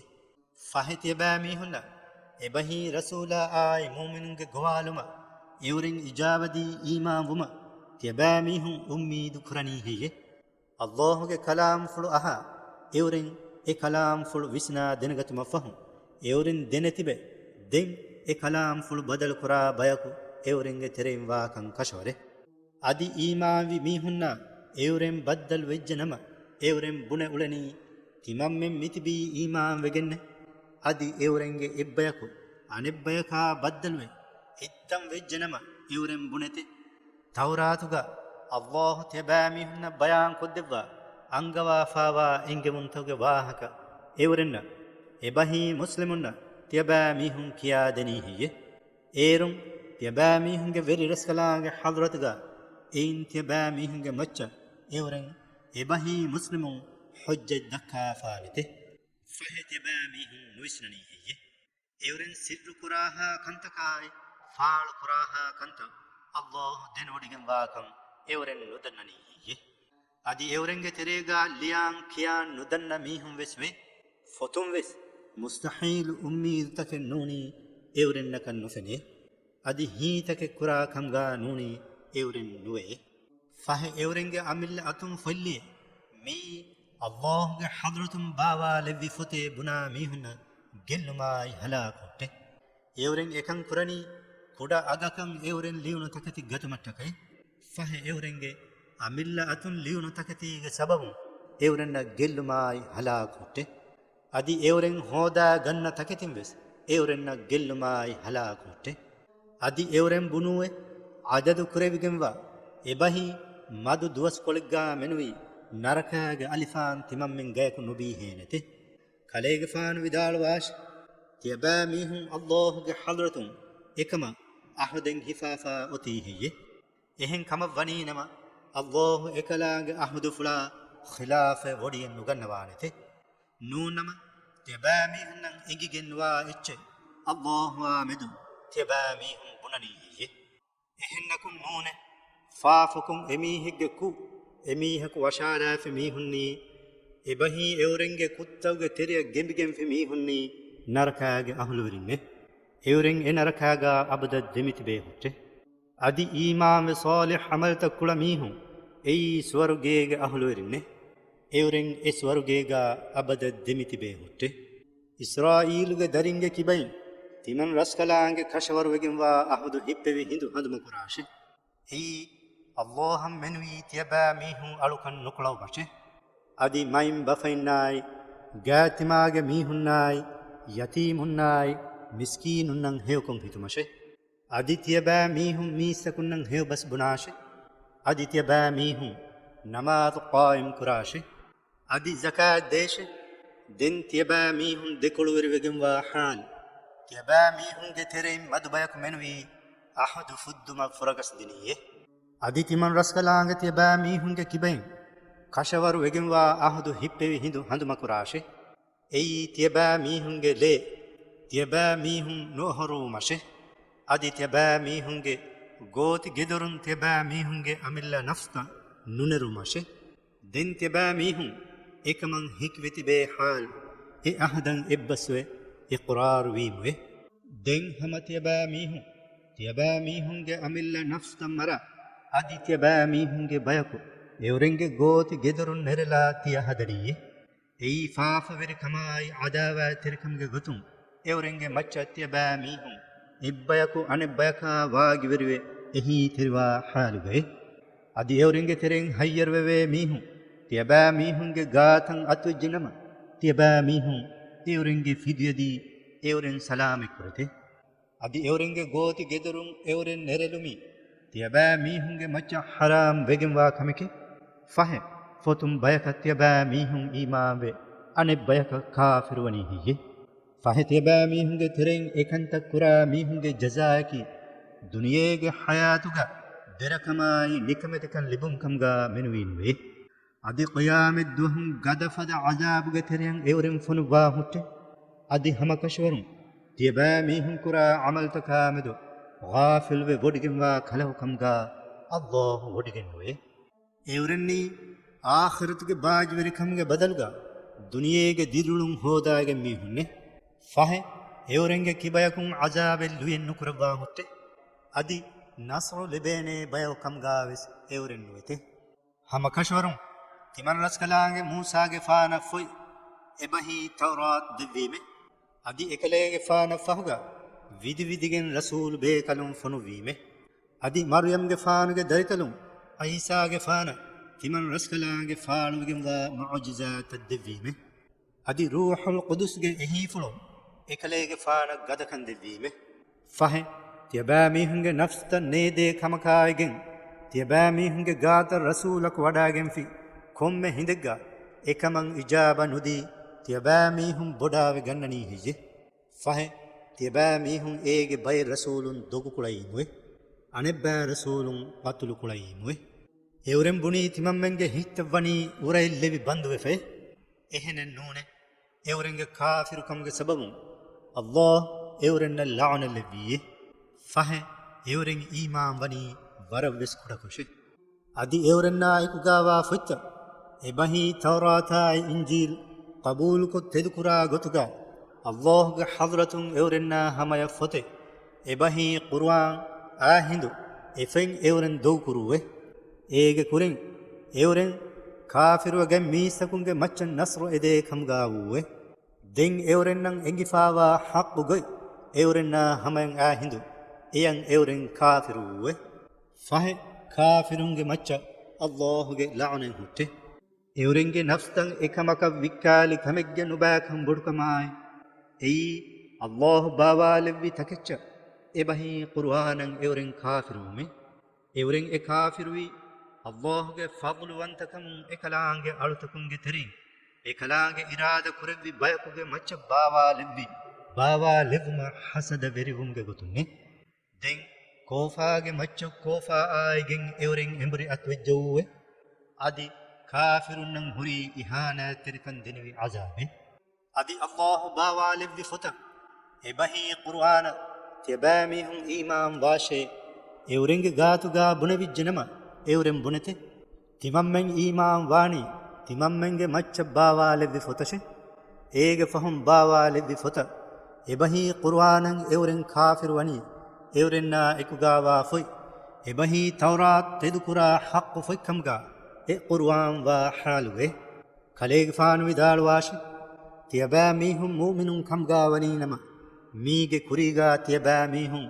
ފަހެ ތިޔަބައިމީހުންނަށް އެބަހީ ރަސޫލާއާއި މުއުމިނުންގެ ގޮވާލުމަށް އެއުރެން އިޖާބަދީ އީމާންވުމަށް ތިޔަބައިމީހުން އުއްމީދު ކުރަނީ ހެއްޔެ؟ ﷲ ގެ ކަލާމުފުޅު އަހާ އެއުރެން އެ ކަލާމްފުޅު ވިސްނާ ދެނެގަތުމަށްފަހު، އެއުރެން ދެނެތިބެ، ދެން އެ ކަލާމްފުޅު ބަދަލުކުރާ ބަޔަކު އެއުރެންގެ ތެރެއިން ވާކަން ކަށަވަރޭ. އަދި އީމާންވި މީހުންނާ އެއުރެން ބައްދަލު ވެއްޖެ ނަމަ، އެއުރެން ބުނެ އުޅެނީ، ތިމަންމެން މިތިބީ އީމާން ވެގެންނޭ. އަދި އެއުރެންގެ އެއްބަޔަކު އަނެއްބަޔަކާ ބައްދަލުވެ، އެއްދަން ވެއްޖެ ނަމަ، އެއުރެން ބުނެތި. ތައުރާތުގަ އައްލާހު ތިޔަބައިމީހުންނަށް ބަޔާން ކޮށްދެއްވާ އަންގަވާފާވާ އެންގެވުންތަކުގެ ވާހަކަ އެއުރެންނަށް އެބަހީ މުސްލިމުންނަށް ތިޔަބައިމީހުން ކިޔާދެނީ ހެއްޔެ؟ އޭރުން ތިޔަބައިމީހުންގެ ވެރި ރަސްކަލާނގެ ޙަޟްރަތުގަ އެއިން ތިޔަބައިމީހުންގެ މައްޗަށް އެއުރެން އެބަހީ މުސްލިމުން ޙުއްޖަތް ދައްކާފާނެތެ. ފަހެ ތިޔަބައިމީހުން ނުވިސްނަނީ ހެއްޔެ؟ އެއުރެން ސިއްރު ކުރާހާ ކަންތަކާއި، ފާޅު ކުރާހާ ކަންތައް އައްލާހު ދެނެވޮޑިގެންވާކަން އެއުރެން ނުދަންނަނީ ހެއްޔެ؟ އަދި އެއުރެންގެ ތެރޭގާ ލިޔާން ކިޔާން ނުދަންނަ މީހުން ވެސް ވޭ. ފޮތުން ވެސް މުސްތަޙީލު އުއްމީދުތަކެއް ނޫނީ އެއުރެންނަކަށް ނުފެނޭ. އަދި ހީތަކެއް ކުރާ ކަމުގާ ނޫނީ އެއުރެން ނުވޭ. ފަހެ އެއުރެންގެ އަމިއްލަ އަތުން ފޮތްލިޔެ، މިއީ އައްލާހުގެ ޙަޟްރަތުން ބާވާލެއްވި ފޮތޭ ބުނާ މީހުންނަށް ގެއްލުމާއި ހަލާކު ހުއްޓޭ. އެއުރެން އެކަން ކުރަނީ ކުޑަ އަގަކަށް އެއުރެން ލިޔުނު ތަކެތި ގަތުމަށްޓަކައި. ފަހެ އެއުރެންގެ އަމިއްލަ އަތުން ލިޔުނު ތަކެތީގެ ސަބަބުން އެއުރެންނަށް ގެއްލުމާއި ހަލާކު ހުއްޓޭ. އަދި އެއުރެން ހޯދާ ގަންނަ ތަކެތިން ވެސް އެއުރެންނަށް ގެއްލުމާއި ހަލާކު ހުއްޓޭ. އަދި އެއުރެން ބުނޫއެ، އަދަދު ކުރެވިގެންވާ އެބަހީ މަދު ދުވަސްކޮޅެއްގާ މެނުވީ ނަރަކާގެ އަލިފާން ތިމަންމެން ގަޔަކު ނުބީހޭނެތެ. ކަލޭގެފާނު ވިދާޅުވާށި، ތިޔަބައިމީހުން އައްލާހުގެ ޙަޟްރަތުން އެކަމަށް އަހުދެއް ހިފާފާ އޮތީ ހެއްޔެ؟ އެހެން ކަމަށް ވަނީނަމަ، އައްލާހު އެކަލާނގެ އަހުދުފުޅާ ޚިލާފެއް ވޮޑިއެއް ނުގަންނަވާނެތެ. ނޫންނަމަ، ތިޔަބައިމީހުންނަށް އެނގިގެންނުވާ އެއްޗެއް އައްލާހުއާ މެދު ތިޔަބައިމީހުން ބުނަނީ ހެއްޔެ؟ އެހެންނަކުން ނޫނޭ. ފާފަކުން އެމީހެއްގެ ކުށް އެމީހަކު ވަށާލާފި މީހުންނީ، އެބަހީ އެއުރެންގެ ކުށްތަކުގެ ތެރެއަށް ގެނބިގެންފި މީހުންނީ ނަރަކާގެ އަހުލުވެރިންނޭ. އެއުރެން އެ ނަރަކާގާ އަބަދަށް ދެމިތިބޭ ހުއްޓޭ. އަދި އީމާންވެ ޞާލިޙް ޢަމަލުތައް ކުޅަ މީހުން އެއީ ސުވަރުގޭގެ އަހުލުވެރިންނޭ. އެއުރެން އެ ސުވަރުގޭގާ އަބަދަށް ދެމިތިބޭ ހުއްޓޭ. އިސްރާއީލުގެ ދަރިންގެ ކިބައިން ތިމަން ރަސްކަލާނގެ ކަށަވަރުވެގެންވާ އަހުދު ހިއްޕެވި ހިނދު ހަނދުމަކުރާށޭ. އެއީ އައްލާހަށް މެނުވީ ތިޔަބައިމީހުން އަޅުކަން ނުކުޅައުމަށޭ. އަދި މައިންބަފައިންނާއި، ގާތިމާގެ މީހުންނާއި، ޔަތީމުންނާއި، މިސްކީނުންނަށް ހެޔޮކޮށް ހިތުމަށޭ. އަދި ތިޔަބައިމީހުން މީސްތަކުންނަށް ހެޔޮބަސް ބުނާށޭ. އަދި ތިޔަބައިމީހުން ނަމާދު ޤާއިމް ކުރާށޭ. އަދި ޒަކާތް ދޭށޭ. ދެން ތިޔަބައިމީހުން ދެކޮޅުވެރިވެގެންވާ ޙާލު، ތިޔަބައިމީހުންގެ ތެރެއިން މަދު ބަޔަކު މެނުވީ އަހުދު ފުއްދުމަށް ފުރަގަސް ދިނީއޭ. އަދި ތިމަން ރަސްކަލާނގެ ތިޔަބައިމީހުންގެ ކިބައިން ކަށަވަރު ވެގެންވާ އަހުދު ހިއްޕެވި ހިނދު ހަނދުމަކުރާށޭ. އެއީ ތިޔަބައިމީހުންގެ ލޭ ތިޔަބައިމީހުން ނުއަހަރުވުމަށޭ. އަދި ތިޔަބައިމީހުންގެ ގޯތި ގެދޮރުން ތިޔަބައިމީހުންގެ އަމިއްލަ ނަފްސަށް ނުނެރުމަށޭ. ދެން ތިޔަބައިމީހުން އެކަމަށް ހެކިވެތިބޭ ޙާލު، އެ އަހަދަށް އެއްބަސްވެ އިޤްރާރު ވީމުއޭ. ދެން ހަމަ ތިޔަބައިމީހުން ތިޔަބައިމީހުންގެ އަމިއްލަ ނަފްސަށް މަރާ، އަދި ތިޔަބައިމީހުންގެ ބަޔަކު އެއުރެންގެ ގޯތި ގެދޮރުން ނެރެލާ ތިޔަ ހަދަނީއޭ. އެއީ ފާފަވެރިކަމާއި ޢަދާވާތްތެރިކަމުގެ ގޮތުން އެއުރެންގެ މައްޗަށް ތިޔަބައިމީހުން އެއްބަޔަކު އަނެއްބަޔަކާ ވާގިވެރިވެ އެހީތެރިވާ ޙާލުގައޭ. އަދި އެއުރެންގެ ތެރެއިން ހައްޔަރުވެވޭ މީހުން ތިޔަބައިމީހުންގެ ގާތަށް އަތުވެއްޖެނަމަ، ތިޔަބައިމީހުން އެއުރެންގެ ފިދުޔަދީ އެއުރެން ސަލާމަތްކުރެތެ. އަދި އެއުރެންގެ ގޯތި ގެދޮރުން އެއުރެން ނެރެލުމީ ތިޔަބައިމީހުންގެ މައްޗަށް ޙަރާމް ވެގެންވާ ކަމެކޭ. ފަހެ، ފޮތުން ބަޔަކަށް ތިޔަބައިމީހުން އީމާންވެ، އަނެއް ބަޔަކަށް ކާފިރުވަނީ ހެއްޔެ؟ ފަހެ، ތިޔަބައިމީހުންގެ ތެރެއިން އެކަންތައް ކުރާ މީހުންގެ ޖަޒާއަކީ، ދުނިޔޭގެ ޙަޔާތުގަ ދެރަކަމާއި ނިކަމެތިކަން ލިބުން ކަމުގަ މެނުވީނުވޭ. އަދި ޤިޔާމަތްދުވަހު ގަދަފަދަ ޢަޛާބުގެ ތެރެއަށް އެއުރެން ފޮނުއްވާ ހުއްޓެ. އަދި ހަމަކަށަވަރުން ތިޔަބައިމީހުން ކުރާ ޢަމަލުތަކާމެދު ޣާފިލުވެ ވޮޑިގެންވާ ކަލަކު ކަމުގަ ﷲ ވޮޑިގެންނުވޭ. އެއުރެންނީ އާޚިރަތުގެ ބާއްޖަވެރިކަމުގެ ބަދަލުގަ ދުނިޔޭގެ ދިރިއުޅުން ހޯދާގެން މީހުންނޭ. ފަހެ، އެއުރެންގެ ކިބަޔަކުން ޢަޛާބެއް ލުޔެއް ނުކުރައްވާ ހުއްޓެ. އަދި ނަޞްރު ލިބޭނޭ ބަޔަކު ކަމުގަވެސް އެއުރެން ނުވެތެ. ހަމަކަށަވަރުން ތިމަން ރަސްކަލާނގެ މޫސާގެފާނަށް ފޮތް އެބަހީ ތައުރާތު ދެއްވީމެ. އަދި އެކަލޭގެފާނަށް ފަހުގަ ވިދިވިދިގެން ރަސޫލު ބޭކަލުން ފޮނުއްވީމެ. އަދި މަރްޔަމްގެފާނުގެ ދަރިކަލުން ޢީސާގެފާނަށް ތިމަން ރަސްކަލާނގެ ފާޅުވެގެންވާ މުޢުޖިޒާތައް ދެއްވީމެ. އަދި ރޫޙުލް ޤުދުސްގެ އެހީފުޅުން އެކަލޭގެފާނަށް ގަދަކަން ދެއްވީމެ. ފަހެ، ތިޔަބައިމީހުންގެ ނަފްސުތައް ނޭދޭ ކަމަކާއިގެން، ތިޔަބައިމީހުންގެ ގާތަށް ރަސޫލަކު ވަޑާގެންފި ކޮންމެ ހިނދެއްގަ އެކަމަށް އިޖާބަ ނުދީ، ތިޔަބައިމީހުން ބޮޑާވެ ގަންނަނީ ހެއްޔެ؟ ފަހެ، ތިޔަބައިމީހުން އޭގެ ބައެއް ރަސޫލުން ދޮގުކުޅައީމުވެ. އަނެއްބައި ރަސޫލުން ޤަތުލުކުޅައީމުވެ. އެއުރެން ބުނީ ތިމަންމެންގެ ހިތްތައް ވަނީ އުރައެއް ލެވި ބަންދުވެފައޭ. އެހެނެއް ނޫނޭ. އެއުރެންގެ ކާފިރުކަމުގެ ސަބަބުން ﷲ އެއުރެންނަށް ލަޢުނަތް ލެއްވީއޭ. ފަހެ، އެއުރެން އީމާން ވަނީ ވަރަށްވެސް ކުޑަކޮށެ. އަދި އެއުރެންނާ އެކުގާވާ ފޮތްތައް، އެބަހީ ތައުރާތާއި އިންޖީލް، ޤަބޫލުކޮށް ތެދުކުރާ ގޮތުގަ، ﷲގެ ޙަޟްރަތުން އެއުރެންނާ ހަމަޔަށް ފޮތެއް، އެބަހީ ޤުރުއާން އާ ހިނދު އެފައިން އެއުރެން ދޮގުކުރޫއެ. އޭގެ ކުރިން އެއުރެން ކާފިރުވެގެން މީސްތަކުންގެ މައްޗަށް ނަޞްރު އެދޭ ކަމުގާ ވޫއެ. ދެން އެއުރެންނަށް އެނގިފާވާ ޙައްޤު ގޮތް އެއުރެންނާ ހަމަޔަށް އާ ހިނދު އެޔަށް އެއުރެން ކާފިރު ވޫއެ. ފަހެ، ކާފިރުންގެ މައްޗަށް ﷲގެ ލަޢުނަތް ހުއްޓެ. އެއުރެންގެ ނަފްސުތައް އެކަމަކަށް ވިއްކާލި ކަމެއްގެ ނުބައިކަން ބޮޑުކަމާއި، އެއީ، ﷲ ބާވާލެއްވި ތަކެއްޗަށް އެބަހީ ޤުރުއާނަށް އެއުރެން ކާފިރުވުމެ. އެއުރެން އެ ކާފިރުވީ، ﷲގެ ފަޟްލުވަންތަކަމުން އެކަލާނގެ އަޅުތަކުންގެ ތެރެއިން، އެކަލާނގެ އިރާދަ ކުރެއްވި ބަޔަކުގެ މައްޗަށް ބާވާލެއްވި، ބާވާލެއްވުމަށް ޙަސަދަ ވެރިވުމުގެ ގޮތުން. ދެން ކޯފާގެ މައްޗަށް ކޯފާ އާއިގެން އެއުރެން އެނބުރި އަތުވެއްޖައޫއެ. އަދި ކާފިރުންނަށް ހުރީ އިހާނާތްތެރިކަން ދެނިވި ޢަޒާބެއް. އަދި ﷲ ބާވާލެއްވި ފޮތަށް، އެބަހީ ޤުރުއާނަށް، ތިޔަބައިމީހުން އީމާން ވާށޭ. އެއުރެންގެ ގާތުގާ ބުނެވިއްޖެނަމަ، އެއުރެން ބުނެތެ. ތިމަންމެން އީމާން ވާނީ، ތިމަންމެންގެ މައްޗަށް ބާވާލެއްވި ފޮތަށެ. އޭގެ ފަހުން ބާވާލެއްވި ފޮތަށް، އެބަހީ ޤުރުއާނަށް އެއުރެން ކާފިރު ވަނީ، އެއުރެންނާ އެކުގާވާ ފޮތް، އެބަހީ ތައުރާތު ތެދުކުރާ ޙައްޤު ފޮތްކަމުގާ އެ ޤުރުއާން ވާ ޙާލުގައި. ކަލޭގެފާނު ވިދާޅުވާށި، ތިޔަބައިމީހުން މުއުމިނުން ކަމުގާ ވަނީނަމަ، މީގެ ކުރީގާ ތިޔަބައިމީހުން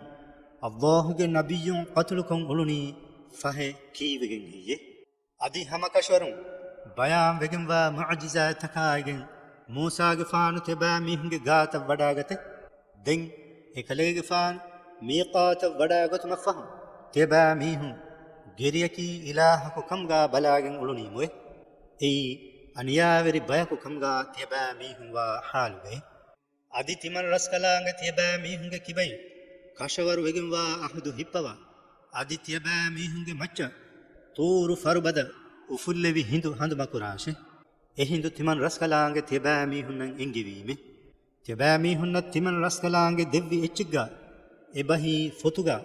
ﷲގެ ނަބިއްޔުން ޤަތުލުކޮށް އުޅުނީ ފަހެ ކީއްވެގެން ހެއްޔެ؟ އަދި ހަމަކަށަވަރުން ބަޔާންވެގެންވާ މުޢުޖިޒާތްތަކާއިގެން މޫސާގެފާނު ތިޔަބައިމީހުންގެ ގާތަށް ވަޑާގަތެ. ދެން އެކަލޭގެފާނު މީޤާތަށް ވަޑާގަތުމަށްފަހު، ތިޔަބައިމީހުން ގެރިޔަކީ އިލާހަކު ކަމުގާ ބަލާގެން އުޅުނީމުވެ. އެއީ އަނިޔާވެރި ބަޔަކު ކަމުގާ ތިޔަބައިމީހުން ވާ ޙާލުގައި. އަދި ތިމަން ރަސްކަލާނގެ ތިޔަބައިމީހުންގެ ކިބައިން ކަށަވަރުވެގެންވާ އަހުދު ހިއްޕަވާ، އަދި ތިޔަބައިމީހުންގެ މައްޗަށް ޠޫރު ފަރުބަދަ އުފުއްލެވި ހިނދު ހަނދުމަކުރާށެ. އެހިނދު ތިމަން ރަސްކަލާނގެ ތިޔަބައިމީހުންނަށް އެންގެވީމެ. ތިޔަބައިމީހުންނަށް ތިމަން ރަސްކަލާނގެ ދެއްވި އެއްޗެއްގާ އެބަހީ ފޮތުގާ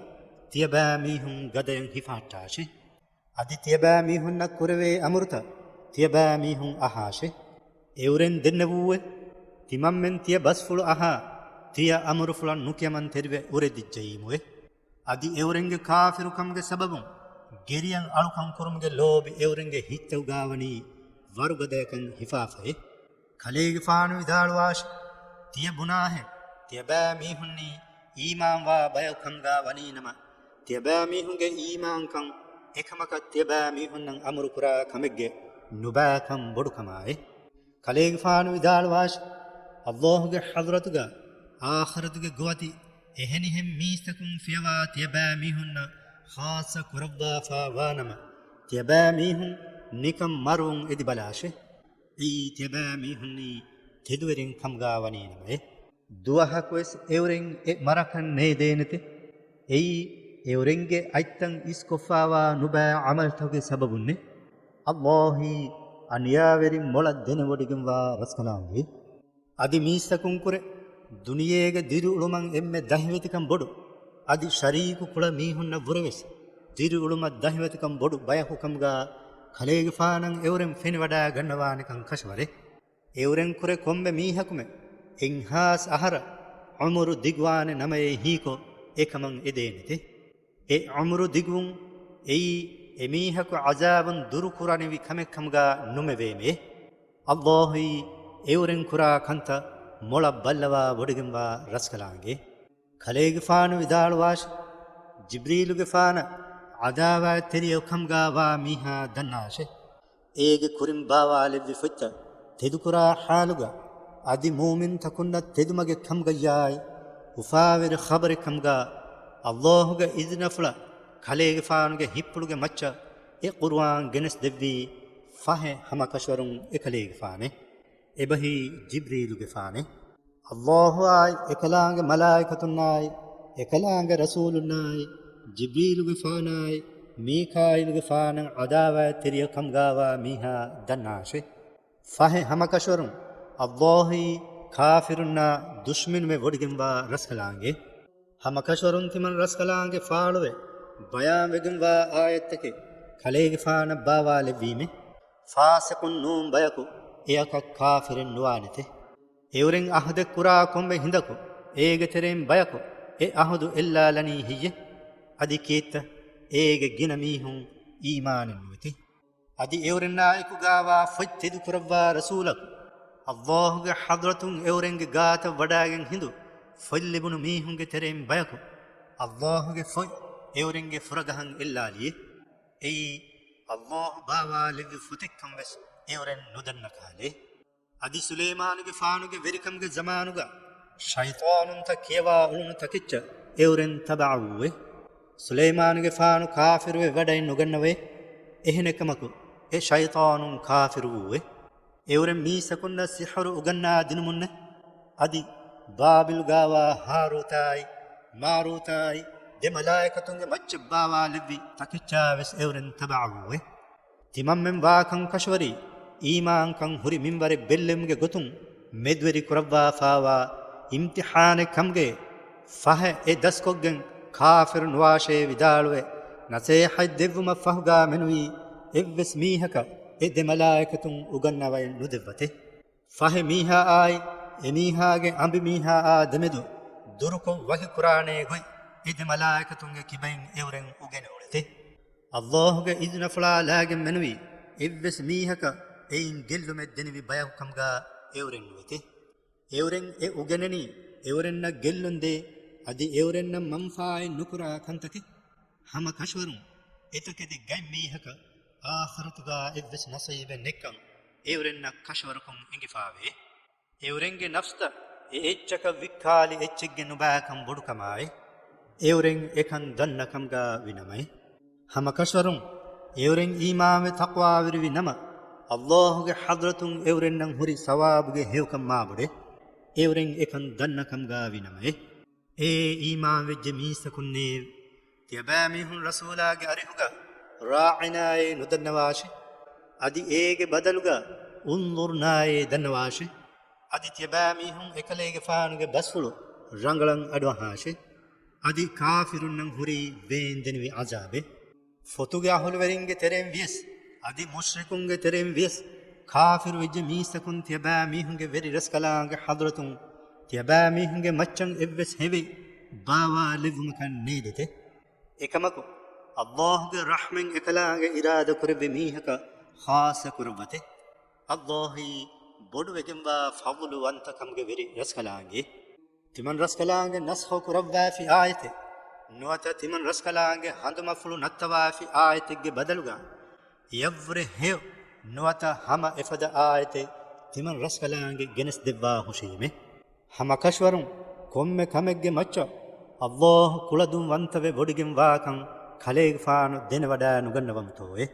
ތިޔަބައިމީހުން ގަދަޔަށް ހިފަހައްޓާށެ. އަދި ތިޔަބައިމީހުންނަށް ކުރެވޭ އަމުރުތައް ތިޔަބައިމީހުން އަހާށެ. އެއުރެން ދެންނެވޫއެ، ތިމަންމެން ތިޔަ ބަސްފުޅު އަހާ، ތިޔަ އަމުރުފުޅަށް ނުކިޔަމަންތެރިވެ އުރެދިއްޖައީމުވެ. އަދި އެއުރެންގެ ކާފިރުކަމުގެ ސަބަބުން ގެރިޔަށް އަޅުކަން ކުރުމުގެ ލޯބި އެއުރެންގެ ހިތްތަކުގާ ވަނީ ވަރުގަދަޔަކަށް ހިފާފައެ. ކަލޭގެފާނު ވިދާޅުވާށި، ތިޔަ ބުނާހެން، ތިޔަބައިމީހުންނީ އީމާންވާ ބަޔަކު ކަމުގާ ވަނީނަމަ، ތިޔަބައިމީހުންގެ އީމާންކަން އެކަމަކަށް ތިޔަބައިމީހުންނަށް އަމުރުކުރާ ކަމެއްގެ ނުބައިކަން ބޮޑުކަމާއި. ކަލޭގެފާނު ވިދާޅުވާށި، ﷲގެ ޙަޟްރަތުގަ އާޚިރަތުގެ ގޮވަތި އެހެނިހެން މީސްތަކުން ފިޔަވާ ތިޔަބައިމީހުންނަށް ޚާއްޞަ ކުރައްވާފާ ވާނަމަ، ތިޔަބައިމީހުން ނިކަން މަރުވުން އެދިބަލާށެ. އެއީ ތިޔަބައިމީހުންނީ ތެދުވެރިން ކަމުގާ ވަނީނަމައެ. ދުވަހަކުވެސް އެއުރެން އެ މަރަކަށް ނޭދޭނެތެ. އެއީ އެއުރެންގެ އަތްތައް އިސްކޮށްފާވާ ނުބައި ޢަމަލުތަކުގެ ސަބަބުންނެ. ﷲއީ އަނިޔާވެރި މޮޅަށް ދެނެވޮޑިގެންވާ ރަސްކަލާނގެ. އަދި މީސްތަކުންކުރެ ދުނިޔޭގެ ދިރިއުޅުމަށް އެންމެ ދަހިވެތިކަން ބޮޑު، އަދި ޝަރީކު ކުޅަ މީހުންނަށް ވުރެވެސް ދިރިއުޅުމަށް ދަހިވެތިކަން ބޮޑު ބަޔަކު ކަމުގާ ކަލޭގެފާނަށް އެއުރެން ފެނިވަޑާ ގަންނަވާނެކަން ކަށަވަރެއް. އެއުރެން ކުރެ ކޮންމެ މީހަކުމެ އެއްހާސް އަހަރަށް ޢުމުރު ދިގުވާނެ ނަމައޭ ހީކޮށް އެކަމަށް އެދޭނެތެ. އެ ޢުމުރު ދިގުވުން އެއީ އެމީހަކު ޢަޒާބުން ދުރުކުރަނިވި ކަމެއް ކަމުގާ ނުމެވޭމެ. ﷲއީ އެއުރެން ކުރާ ކަންތައް މޮޅަށް ބައްލަވާ ވޮޑިގެންވާ ރަސްކަލާނގެ. ކަލޭގެފާނު ވިދާޅުވާށި، ޖިބްރީލުގެފާނަށް ޢަދާވާތްތެރިޔަކު ކަމުގަ ވާ މީހާ ދަންނާށެ. އޭގެ ކުރިން ބާވާލެއްވި ފޮތްތައް ތެދުކުރާ ޙާލުގަ، އަދި މުއުމިންތަކުންނަށް ތެދުމަގެއް ކަމުގައްޔާއި، އުފާވެރި ޚަބަރެއް ކަމުގަ، ﷲ ގެ އިޒްނަފުޅަށް ކަލޭގެފާނުގެ ހިއްޕުޅުގެ މައްޗަށް އެ ޤުރުއާން ގެނެސް ދެއްވީ ފަހެ ހަމަ ކަށަވަރުން އެކަލޭގެފާނެ. އެބަހީ ޖިބްރީލުގެފާނެ. ﷲ އާއި، އެކަލާނގެ މަލާއިކަތުންނާއި، އެކަލާނގެ ރަސޫލުންނާއި، ޖިބްރީލުގެފާނާއި، މީކާއިލުގެފާނަށް ޢަދާވާތްތެރިޔަކު ކަމުގަ ވާ މީހާ ދަންނާށެ. ފަހެ ހަމަކަށަވަރުން ﷲ އީ ކާފިރުންނާ ދުޝްމިނުވެ ވޮޑިގެންވާ ރަސްކަލާނގެ. ހަމަކަށަވަރުން ތިމަން ރަސްކަލާނގެ ފާޅުވެ ބަޔާންވެގެންވާ އާޔަތްތަކެއް ކަލޭގެފާނަށް ބާވާލެއްވީމެ. ފާސިޤުން ނޫން ބަޔަކު އެއަކަށް ކާފިރެއް ނުވާނެތެ. އެއުރެން އަހުދެއް ކުރާ ކޮންމެ ހިނދަކު އޭގެ ތެރެއިން ބަޔަކު އެ އަހުދު އެއްލާލަނީ ހެއްޔެ؟ އަދި ކީއްތަ އޭގެ ގިނަ މީހުން އީމާނެއް ނުވެތެ؟ އަދި އެއުރެންނާ އެކުގައިވާ ފޮތް ތެދުކުރައްވާ ރަސޫލަކު، ﷲ ގެ ޙަޟްރަތުން އެއުރެންގެ ގާތަށް ވަޑައިގެން ހިނދު ފޮތް ލިބުނު މީހުންގެ ތެރެއިން ބަޔަކު، ﷲ ގެ ފޮތް އެއުރެންގެ ފުރަގަހަށް އެއްލާލިއެ. އެއީ، ﷲ ބާވާލެއްވި ފޮތެއްކަން ވެސް އެއުރެން ނުދަންނަ ކަހަލެ. އަދި ސުލައިމާނުގެފާނުގެ ވެރިކަމުގެ ޒަމާނުގަ ޝައިޠާނުންތައް ކިޔަވާ އުޅުނު ތަކެއްޗަށް އެއުރެން ތަބަޢަވޫވެ. ސުލައިމާނުގެފާނު ކާފިރުވެ ވަޑައެއް ނުގަންނަވައެ. އެހެނެއްކަމަކު، އެ ޝައިޠާނުން ކާފިރުވޫވެ. އެއުރެން މީސްތަކުންނަށް ސިޙުރު އުގަންނާ ދިނުމުންނެއް، އަދި ބާބިލުގައިވާ ހާރޫތާއި މާރޫތާއި ދެ މަލާއިކަތުންގެ މައްޗަށް ބާވާލެއްވި ތަކެއްޗާ ވެސް އެއުރެން ތަބަޢަވޫވެ. ތިމަންމެން ވާކަން ކަށަވަރީ، އީމާންކަން ހުރި މިންވަރެއް ބެއްލެވުމުގެ ގޮތުން މެދުވެރި ކުރައްވާފާވާ އިމްތިޙާނެއް ކަމުގެ. ފަހެ އެ ދަސްކޮށްގެން ކާފިރު ނުވާށޭ ވިދާޅުވެ، ނަސޭޙަތް ދެއްވުމަށް ފަހުގާ މެނުވީ އެއްވެސް މީހަކަށް އެ ދެ މަލާއިކަތުން އުގަންނަވައެއް ނުދެއްވަތެ. ފަހެ މީހާއާއި އެމީހާގެ އަނބިމީހާއާ ދެމެދު ދުރުކޮށް ވަޙީކުރާނޭ ގޮތް އެ ދެ މަލާއިކަތުންގެ ކިބައިން އެއުރެން އުގެނެއުޅެތެ. ﷲ ގެ އިޒްނަފުޅާ ލާގެން މެނުވީ އެއްވެސް މީހަކަށް އެއިން ގެއްލުމެއް ދެނިވި ބަޔަކު ކަމުގާ އެއުރެން ނުވެތެ. އެއުރެން އެ އުގެނެނީ އެއުރެންނަށް ގެއްލުން ދޭ، އަދި އެއުރެންނަށް މަންފާއެއް ނުކުރާ ކަންތަކެއް. ހަމަ ކަށަވަރުން އެތަކެތި ގަތް މީހަކަށް އާޚިރަތުގާ އެއްވެސް ނަސީބެއް ނެއްކަން އެއުރެންނަށް ކަށަވަރުކޮށް އެނގިފާވޭ. އެއުރެންގެ ނަފްސަށް އެ އެއްޗަކަށް ވިއްކާލި އެއްޗެއްގެ ނުބައިކަން ބޮޑުކަމާއި، އެއުރެން އެކަން ދަންނަ ކަމުގާ ވި ނަމައި. ހަމަ ކަށަވަރުން އެއުރެން އީމާންވެ ތަޤްވާވެރިވި ނަމަ، ﷲ ގެ ޙަޟްރަތުން އެއުރެންނަށް ހުރި ސަވާބުގެ ހެޔޮކަން މާބޮޑެ. އެއުރެން އެކަން ދަންނަ ކަމުގާ ވި ނަމައެ. އޭ އީމާންވެއްޖެ މީސްތަކުންނޭ! ތިޔަބައިމީހުން ރަސޫލާގެ އަރިހުގަ ރާޢިނާއޭ ނުދަންނަވާށެ. އަދި އޭގެ ބަދަލުގަ އުންޒުރްނާއޭ ދަންނަވާށެ. އަދި ތިޔަބައިމީހުން އެކަލޭގެފާނުގެ ބަސްފުޅު ރަނގަޅަށް އަޑުއަހާށެ. އަދި ކާފިރުންނަށް ހުރީ ވޭންދެނިވި ޢަޒާބެއް. ފޮތުގެ އަހުލުވެރިންގެ ތެރެއިން ވިޔަސް، އަދި މުޝްރިކުންގެ ތެރެއިން ވިޔަސް، ކާފިރުވެއްޖެ މީސްތަކުން ތިޔަބައިމީހުންގެ ވެރި ރަސްކަލާނގެ ޙަޟްރަތުން ތިޔަބައިމީހުންގެ މައްޗަށް އެއްވެސް ހެވެއް ބާވާލެއްވުމަކަށް ނޭދެތެ. އެކަމަކު، ﷲ ގެ ރަޙްމަތް އެކަލާނގެ އިރާދަކުރެއްވި މީހަކަށް ޚާއްޞަ ކުރައްވަތެ. ﷲ އީ ބޮޑުވެގެންވާ ފަޟުލުވަންތަކަމުގެ ވެރި ރަސްކަލާނގެ. ތިމަން ރަސްކަލާނގެ ނަސްޚު ކުރައްވާފި އާޔަތެއް ނުވަތަ ތިމަން ރަސްކަލާނގެ ހަނދުމަފުޅު ނައްތަވާފި އާޔަތެއްގެ ބަދަލުގަ އެއަށްވުރެ ހެޔޮ ނުވަތަ ހަމަ އެފަދަ އާޔަތެއް ތިމަން ރަސްކަލާނގެ ގެނެސްދެއްވާ ހުށީމެ. ހަމަކަށަވަރުން ކޮންމެ ކަމެއްގެ މައްޗަށް ﷲ ކުޅަދުންވަންތަވެ ވޮޑިގެންވާކަން ކަލޭގެފާނު ދެނެވަޑައިނުގަންނަވަމުތޯއެ؟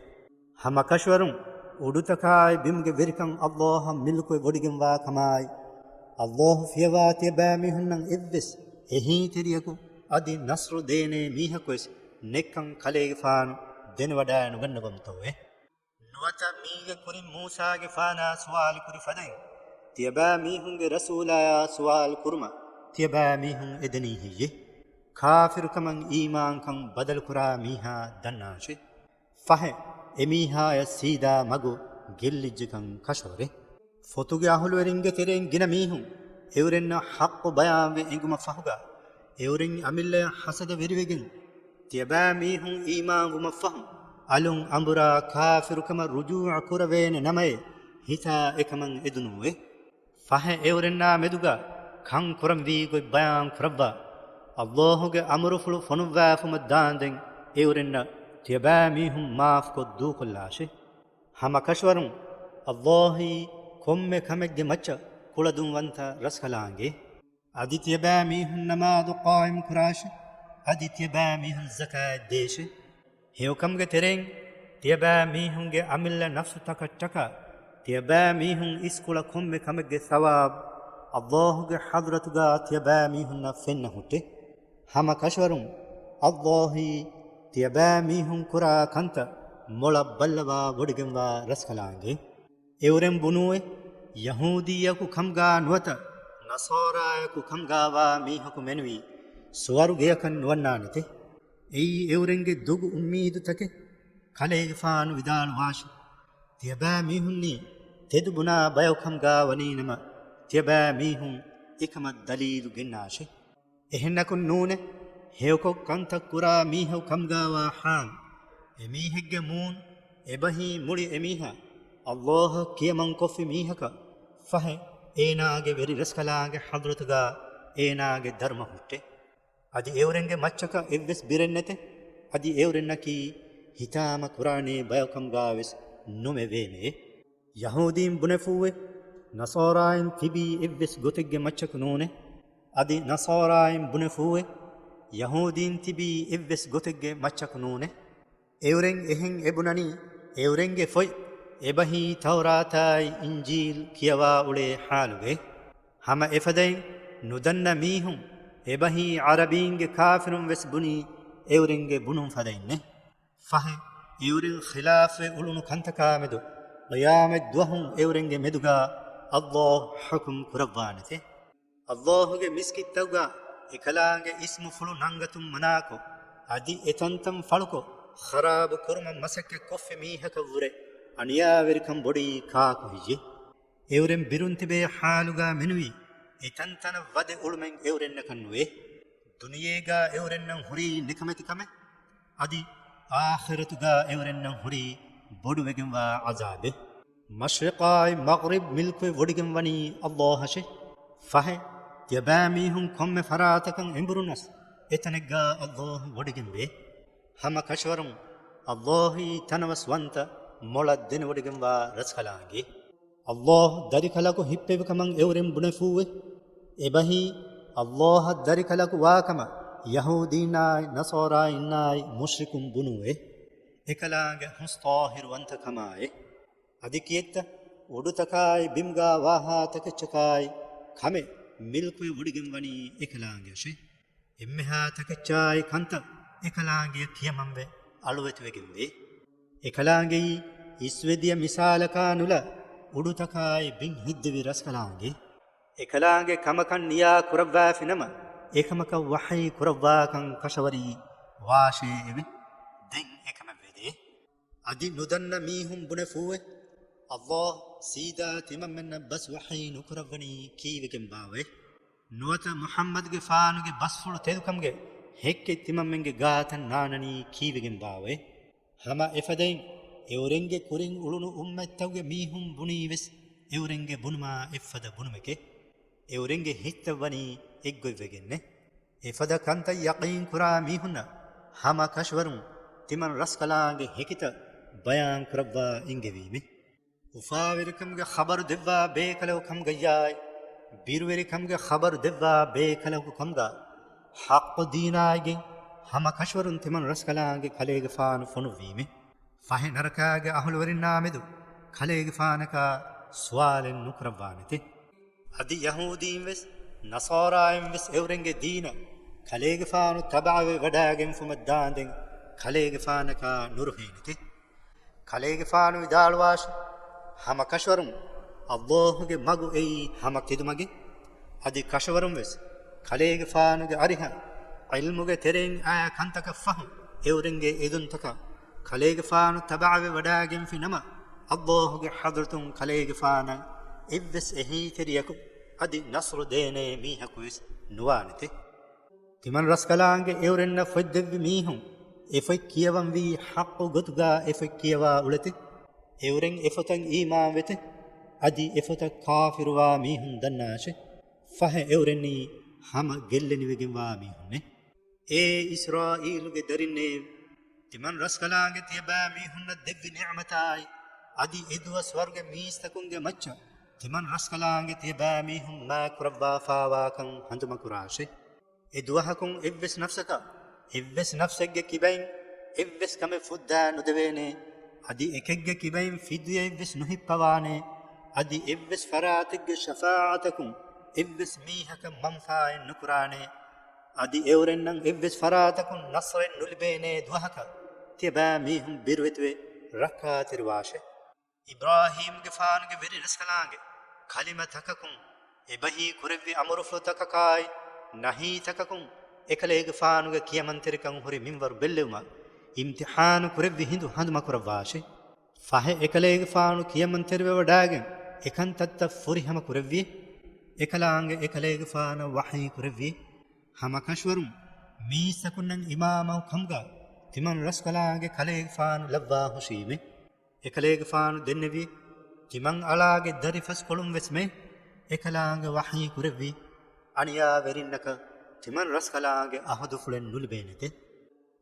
ހަމަކަށަވަރުން އުޑުތަކާއި ބިމުގެ ވެރިކަން ﷲ އަށް މިލްކުވެ ވޮޑިގެންވާ ކަމާއި، ﷲ ފިޔަވާ ތިޔަބައިމީހުންނަށް އެއްވެސް އެހީތެރިޔަކު އަދި ނަޞްރު ދޭނޭ މީހަކުވެސް ނެއްކަން ކަލޭގެފާނު ދެނެވަޑައިނުގަންނަވަމުތޯއެ؟ ނުވަތަ މީގެ ކުރިން މޫސާގެފާނާ ސުވާލުކުރި ފަދައިން، ތިޔަބައިމީހުންގެ ރަސޫލާޔާ ސުވާލު ކުރުމަށް ތިޔަބައިމީހުން އެދެނީ ހެއްޔެ؟ ކާފިރުކަމަށް އީމާންކަން ބަދަލުކުރާ މީހާ ދަންނާށެ. ފަހެ، އެމީހާޔަށް ސީދާ މަގު ގެއްލިއްޖެކަން ކަށަވަރެ. ފޮތުގެ އަހުލުވެރިންގެ ތެރެއިން ގިނަ މީހުން އެއުރެންނަށް ޙައްޤު ބަޔާންވެ އެނގުމަށް ފަހުގަ، އެއުރެން އަމިއްލަޔަށް ޙަސަދަވެރިވެގެން، ތިޔަބައިމީހުން އީމާންވުމަށްފަހު، އަލުން އަނބުރާ ކާފިރުކަމަށް ރުޖޫޢަ ކުރެވޭނެ ނަމައޭ، ހިތާ އެކަމަށް އެދުނޫއެ. ފަހެ އެއުރެންނާ މެދުގަ ކަން ކުރަންވީ ގޮތް ބަޔާން ކުރައްވާ، އައްލާހުގެ އަމުރުފުޅު ފޮނުއްވާފުމަށް ދާންދެން އެއުރެންނަށް ތިޔަބައިމީހުން މާފްކޮށް ދޫކޮށްލާށި. ހަމަ ކަށަވަރުން އައްލާހީ ކޮންމެ ކަމެއްގެ މައްޗަށް ކުޅަދުންވަންތަ ރަސްކަލާނގެ. އަދި ތިޔަބައިމީހުން ނަމާދު ޤާއިމް ކުރާށި. އަދި ތިޔަބައިމީހުން ޒަކާތް ދޭށި. ހެޔޮކަމުގެ ތެރެއިން ތިޔަބައިމީހުންގެ އަމިއްލަ ނަފްސުތަކަށްޓަކާ، ތިޔަބައިމީހުން އިސްކުޅަ ކޮންމެ ކަމެއްގެ ސަވާބު އައްލާހުގެ ޙަޟްރަތުގަ ތިޔަބައިމީހުންނަށް ފެންނަ ހުއްޓެ. ހަމަ ކަށަވަރުން އައްލާހީ ތިޔަބައިމީހުން ކުރާ ކަންތައް މޮޅަށް ބައްލަވާ ވޮޑިގެންވާ ރަސްކަލާނގެ. އެއުރެން ބުނޫއެ، ޔަހޫދީއަކު ކަމުގާ ނުވަތަ ނަޞާރާއަކު ކަމުގާވާ މީހަކު މެނުވީ ސުވަރުގެއަކަށް ނުވަންނާނެތެ. އެއީ އެއުރެންގެ ދޮގު އުއްމީދުތަކެއް. ކަލޭގެފާނު ވިދާޅުވާށި، ތިޔަބައިމީހުންނީ ތެދު ބުނާ ބަޔަކު ކަމުގާ ވަނީނަމަ، ތިޔަބައިމީހުން އެކަމަށް ދަލީލު ގެންނާށި. އެހެންނަކުން ނޫނޭ، ހެޔޮކޮށް ކަންތައް ކުރާ މީހަކު ކަމުގާވާ ޙާލު، އެމީހެއްގެ މޫނު އެބަހީ މުޅި އެމީހާ އައްލާހަށް ކިޔަމަންކޮށްފި މީހަކަށް ފަހެ، އޭނާގެ ވެރި ރަސްކަލާނގެ ޙަޟްރަތުގާ އޭނާގެ ދަރުމަ ހުއްޓެ. އަދި އެއުރެންގެ މައްޗަކަށް އެއްވެސް ބިރެއް ނެތެ. އަދި އެއުރެންނަކީ ހިތާމަ ކުރާނޭ ބަޔަކު ކަމުގާވެސް ނުމެވޭމެއޭ. ޔަހޫދީން ބުނެފޫއެ، ނަޞާރާއިން ތިބީ އެއްވެސް ގޮތެއްގެ މައްޗަކު ނޫނޭ. އަދި ނަޞާރާއިން ބުނެފޫއެ، ޔަހޫދީން ތިބީ އެއްވެސް ގޮތެއްގެ މައްޗަކު ނޫނޭ. އެއުރެން އެހެން އެބުނަނީ، އެއުރެންގެ ފޮތް އެބަހީ ތައުރާތާއި އިންޖީލް ކިޔަވާ އުޅޭ ޙާލުގައި. ހަމަ އެފަދައިން ނުދަންނަ މީހުން އެބަހީ ޢަރަބީންގެ ކާފިރުން ވެސް ބުނީ އެއުރެންގެ ބުނުން ފަދައިންނޭ. ފަހެ، އެއުރެން ޚިލާފްވެ އުޅުނު ކަންތަކާމެދު، ޤިޔާމަތް ދުވަހު އެއުރެންގެ މެދުގާ އައްލާހު ޙުކުމް ކުރައްވާނެތެ. އައްލާހުގެ މިސްކިތްތަކުގާ އެކަލާނގެ އިސްމުފުޅު ނަންގަތުން މަނާކޮށް، އަދި އެތަންތަން ފަޅުކޮށް، ޚަރާބު ކުރުމަށް މަސައްކަތް ކޮށްފި މީހަކަށްވުރެ އަނިޔާވެރިކަން ބޮޑީ ކާކު ހެއްޔޭ؟ އެއުރެން ބިރުން ތިބޭ ޙާލުގާ މެނުވީ، އެތަންތަނަށް ވަދެ އުޅުމެއް އެއުރެންނަކަށް ނުވޭ. ދުނިޔޭގާ އެއުރެންނަށް ހުރީ ނިކަމެތިކަމެއް، އަދި އާޚިރަތުގާ އެއުރެންނަށް ހުރީ ބޮޑުވެގެންވާ ޢަޒާބެއް. މަޝްރިޤާއި މަޣްރިބް މިލްކުވެ ވޮޑިގެން ވަނީ އައްލާހަށޭ. ފަހެ، ތިޔަބައިމީހުން ކޮންމެ ފަރާތަކަށް އެނބުރުނަސް، އެތަނެއްގާ އައްލާހު ވޮޑިގެންވޭ. ހަމަ ކަށަވަރުން އައްލާހީ ތަނަވަސްވަންތަ މޮޅަށް ދެނެވޮޑިގެންވާ ރަސްކަލާނގެ. އައްލާހު ދަރިކަލަކު ހިއްޕެވިކަމަށް އެއުރެން ބުނެފޫއެ. އެބަހީ، އައްލާހަށް ދަރިކަލަކު ވާކަމަށް ޔަހޫދީންނާއި ނަޞާރާއިންނާއި މުޝްރިކުން ބުނޫއެ. އެކަލާނގެ ހުސް ޠާހިރުވަންތަކަމާއެ. އަދި ކިއެއްތަ، އުޑުތަކާއި ބިމުގާ ވާހާ ތަކެއްޗަކާއި ކަމެއް މިލްކުވެ ވޮޑިގެން ވަނީ އެކަލާނގެއަށެ. އެންމެހާ ތަކެއްޗާއި ކަންތައް އެކަލާނގެއަށް ކިޔަމަންވެ އަޅުވެތިވެގެންވޭ. އެކަލާނގެއީ އިސްވެދިޔަ މިސާލަކާ ނުލާ އުޑުތަކާއި ބިން ހެއްދެވި ރަސްކަލާނގެ. އެކަލާނގެ ކަމަކަށް ނިޔާ ކުރައްވާފިނަމަ، އެކަމަކަށް ވަޙީ ކުރައްވާކަން ކަށަވަރީ ވާށޭ އެވެ. ދެން އެކަމެއް ވެދޭ. އަދި ނުދަންނަ މީހުން ބުނެފޫއެ، އައްލާހް ސީދާ ތިމަންމެންނަށް ބަސް ވަޙީ ނުކުރައްވަނީ ކީއްވެގެންބާވައޭ؟ ނުވަތަ މުޙައްމަދުގެފާނުގެ ބަސްފުޅު ތެދުކަމުގެ ހެއްކެއް ތިމަންމެންގެ ގާތަށް ނާންނަނީ ކީއްވެގެންބާވައޭ؟ ހަމަ އެފަދައިން، އެއުރެންގެ ކުރިން އުޅުނު އުއްމަތްތަކުގެ މީހުން ބުނީ ވެސް އެއުރެންގެ ބުނުމާ އެއްފަދަ ބުނުމެކޭ. އެއުރެންގެ ހިތްތައް ވަނީ އެއްގޮތްވެގެންނޭ. އެފަދަ ކަންތައް ޔަޤީން ކުރާ މީހުންނަށް ހަމަ ކަށަވަރުން ތިމަން ރަސްކަލާނގެ ހެކިތައް ބަޔާން ކުރައްވާ އެންގެވީމެ. އުފާވެރިކަމުގެ ޚަބަރު ދެއްވާ ބޭކަލަކު ކަމުގައްޔާއި، ބިރުވެރިކަމުގެ ޚަބަރު ދެއްވާ ބޭކަލަކު ކަމުގަ ޙައްޤު ދީނާއިގެން ހަމަ ކަށަވަރުން ތިމަން ރަސްކަލާނގެ ކަލޭގެފާނު ފޮނުއްވީމެ. ފަހެ ނަރަކާގެ އަހުލުވެރިންނާމެދު ކަލޭގެފާނަކާ ސުވާލެއް ނުކުރައްވާނެތެ. އަދި ޔަހޫދީން ވެސް ނަޞާރާއިން ވެސް އެއުރެންގެ ދީނަށް ކަލޭގެފާނު ތަބަޢަވެ ވަޑާގެންފުމަށް ދާންދެން ކަލޭގެފާނަކާ ނުރުހޭނެތެ. ކަލޭގެފާނު ވިދާޅުވާށި، ހަމަ ކަށަވަރުން އައްލާހުގެ މަގު އެއީ ހަމަ ތެދުމަގެއް. އަދި ކަށަވަރުން ވެސް ކަލޭގެފާނުގެ އަރިހަށް ޢިލްމުގެ ތެރެއިން އައި ކަންތަކަށް ފަހު އެއުރެންގެ އެދުންތަކަށް ކަލޭގެފާނު ތަބަޢަވެ ވަޑާގެންފި ނަމަ، އައްލާހުގެ ޙަޟްރަތުން ކަލޭގެފާނަށް އެއްވެސް އެހީތެރިޔަކު އަދި ނަޞްރު ދޭނޭ މީހަކު ވެސް ނުވާނެތެ. ތިމަން ރަސްކަލާނގެ އެއުރެންނަށް ފޮތް ދެއްވި މީހުން އެ ފޮތް ކިޔަވަންވީ ޙައްޤު ގޮތުގަ އެ ފޮތް ކިޔަވާ އުޅެތެ. އެއުރެން އެ ފޮތަށް އީމާންވެތެ. އަދި އެފޮތަށް ކާފިރުވާ މީހުން ދަންނާށެ. ފަހެ އެއުރެނީ ހަމަ ގެއްލެނިވެގެންވާ މީހުންނޭ. އޭ އިސްރާއީލުގެ ދަރިންނޭ! ތިމަން ރަސްކަލާނގެ ތިޔަބައިމީހުންނަށް ދެއްވި ނިޢުމަތާއި، އަދި އެދުވަސްވަރުގެ މީސްތަކުންގެ މައްޗަށް ތިމަން ރަސްކަލާނގެ ތިޔަބައިމީހުން މާތްކުރައްވާފާވާކަން ހަނދުމަކުރާށެ. އެ ދުވަހަކުން އެއްވެސް ނަފްސަކަށް އެއްވެސް ނަފްސެއްގެ ކިބައިން އެއްވެސް ކަމެއް ފުއްދާ ނުދެވޭނެ، އަދި އެކެއްގެ ކިބައިން ފިދުޔައެއްވެސް ނުހިއްޕަވާނެ، އަދި އެއްވެސް ފަރާތެއްގެ ޝަފާޢަތަކުން އެއްވެސް މީހަކަށް މަންފާއެއް ނުކުރާނެ، އަދި އެއުރެންނަށް އެއްވެސް ފަރާތަކުން ނަޞްރެއް ނުލިބޭނޭ ދުވަހަކަށް ތިޔަބައިމީހުން ބިރުވެތިވެ ރައްކާތެރިވާށެ. އިބްރާހީމްގެފާނުގެ ވެރި ރަސްކަލާނގެ ކަލިމަތަކަކުން އެބަހީ ކުރެއްވި އަމުރުފުޅުތަކަކާއި، ނަހީތަކަކުން އެކަލޭގެފާނުގެ ކިޔަމަންތެރިކަން ހުރި މިންވަރު ބެއްލެވުމަށް އިމްތިޙާނު ކުރެއްވި ހިނދު ހަނދުމަކުރައްވާށެ. ފަހެ އެކަލޭގެފާނު ކިޔަމަންތެރިވެވަޑާގެން އެކަންތައްތައް ފުރިހަމަ ކުރެއްވި. އެކަލާނގެ އެކަލޭގެފާނަށް ވަޙީ ކުރެއްވި. ހަމަކަށަވަރުން މީސްތަކުންނަށް އިމާމަކު ކަމުގަ ތިމަން ރަސްކަލާނގެ ކަލޭގެފާނު ލައްވާ ހުށީމެ. އެކަލޭގެފާނު ދެންނެވި، ތިމަން އަޅާގެ ދަރިފަސްކޮޅުން ވެސްމެ އެކަލާނގެ ވަޙީ ކުރެއްވި، އަނިޔާވެރިންނަކަށް ތިމަން ރަސްކަލާނގެ އަހުދުފުޅެއް ނުލިބޭނެތެ.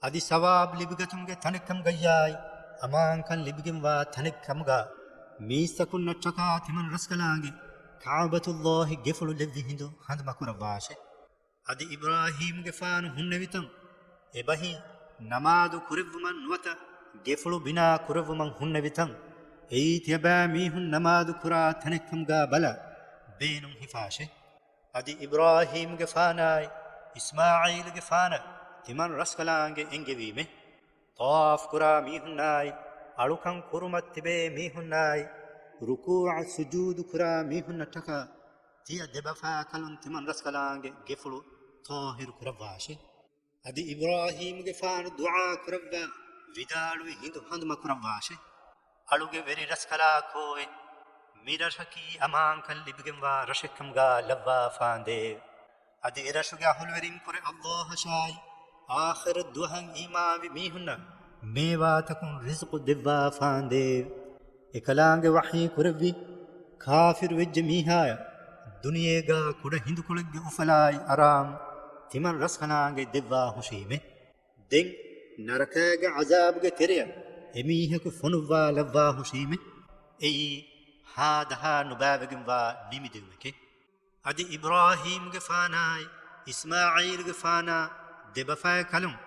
އަދި ސަވާބު ލިބިގަތުމުގެ ތަނެއްކަމުގައްޔާއި، އަމާންކަން ލިބިގެންވާ ތަނެއްކަމުގަ މީސްތަކުންނަށްޓަކާ ތިމަން ރަސްކަލާނގެ ކަޢުބަތުﷲ ގެފުޅު ލެއްވި ހިނދު ހަނދުމަކުރައްވާށެ. އަދި އިބްރާހީމްގެފާނު ހުންނެވިތަން އެބަހީ ނަމާދު ކުރެއްވުމަށް ނުވަތަ ގެފުޅު ބިނާ ކުރެއްވުމަށް ހުންނެވިތަން، އެއީ ތިޔަބައިމީހުން ނަމާދު ކުރާ ތަނެއްކަމުގަ ބަލަ ބޭނުން ހިފާށެ. އަދި އިބްރާހީމްގެފާނާއި އިސްމާޢީލުގެފާނަށް ތިމަން ރަސްކަލާނގެ އެންގެވީމެ. ޠަވާފު ކުރާ މީހުންނާއި، އަޅުކަން ކުރުމަށް ތިބޭ މީހުންނާއި، ރުކޫޢަ ސުޖޫދު ކުރާ މީހުންނަށްޓަކާ، ތިޔަ ދެބަފާކަލުން ތިމަން ރަސްކަލާނގެ ގެފުޅު ޠާހިރު ކުރައްވާށެ. އަދި އިބްރާހީމްގެފާނު ދުޢާ ކުރައްވާ ވިދާޅުވި ހިނދު ހަނދުމަކުރައްވާށެ. އަޅުގެ ވެރި ރަސްކަލާކޯއެ! މި ރަށަކީ އަމާންކަން ލިބިގެންވާ ރަށެއްކަމުގަ ލައްވާފާނދޭވެ! އަދި އެރަށުގެ އަހުލުވެރިންކުރެ އައްލާހަށާއި، އާޚިރަތް ދުވަހަށް އީމާންވި މީހުންނަށް މޭވާތަކުން ރިޒުޤު ދެއްވާފާނދޭވެ! އެކަލާނގެ ވަޙީ ކުރެއްވި، ކާފިރު ވެއްޖެ މީހާޔަށް ދުނިޔޭގަ ކުޑަ ހިނދުކޮޅެއްގެ އުފަލާއި އަރާމް ތިމަން ރަސްކަލާނގެ ދެއްވާ ހުށީމެ. ދެން ނަރަކާގެ ޢަޒާބުގެ ތެރެއަށް އެމީހަކު ފޮނުއްވާ ލައްވާ ހުށީމެ. އެއީ ހާދަހާ ނުބާވެގެންވާ ނިމިދިއުމެކެ. އަދި އިބްރާހީމްގެފާނާއި އިސްމާޢީލުގެފާނާ ދެބަފައި ކަލުން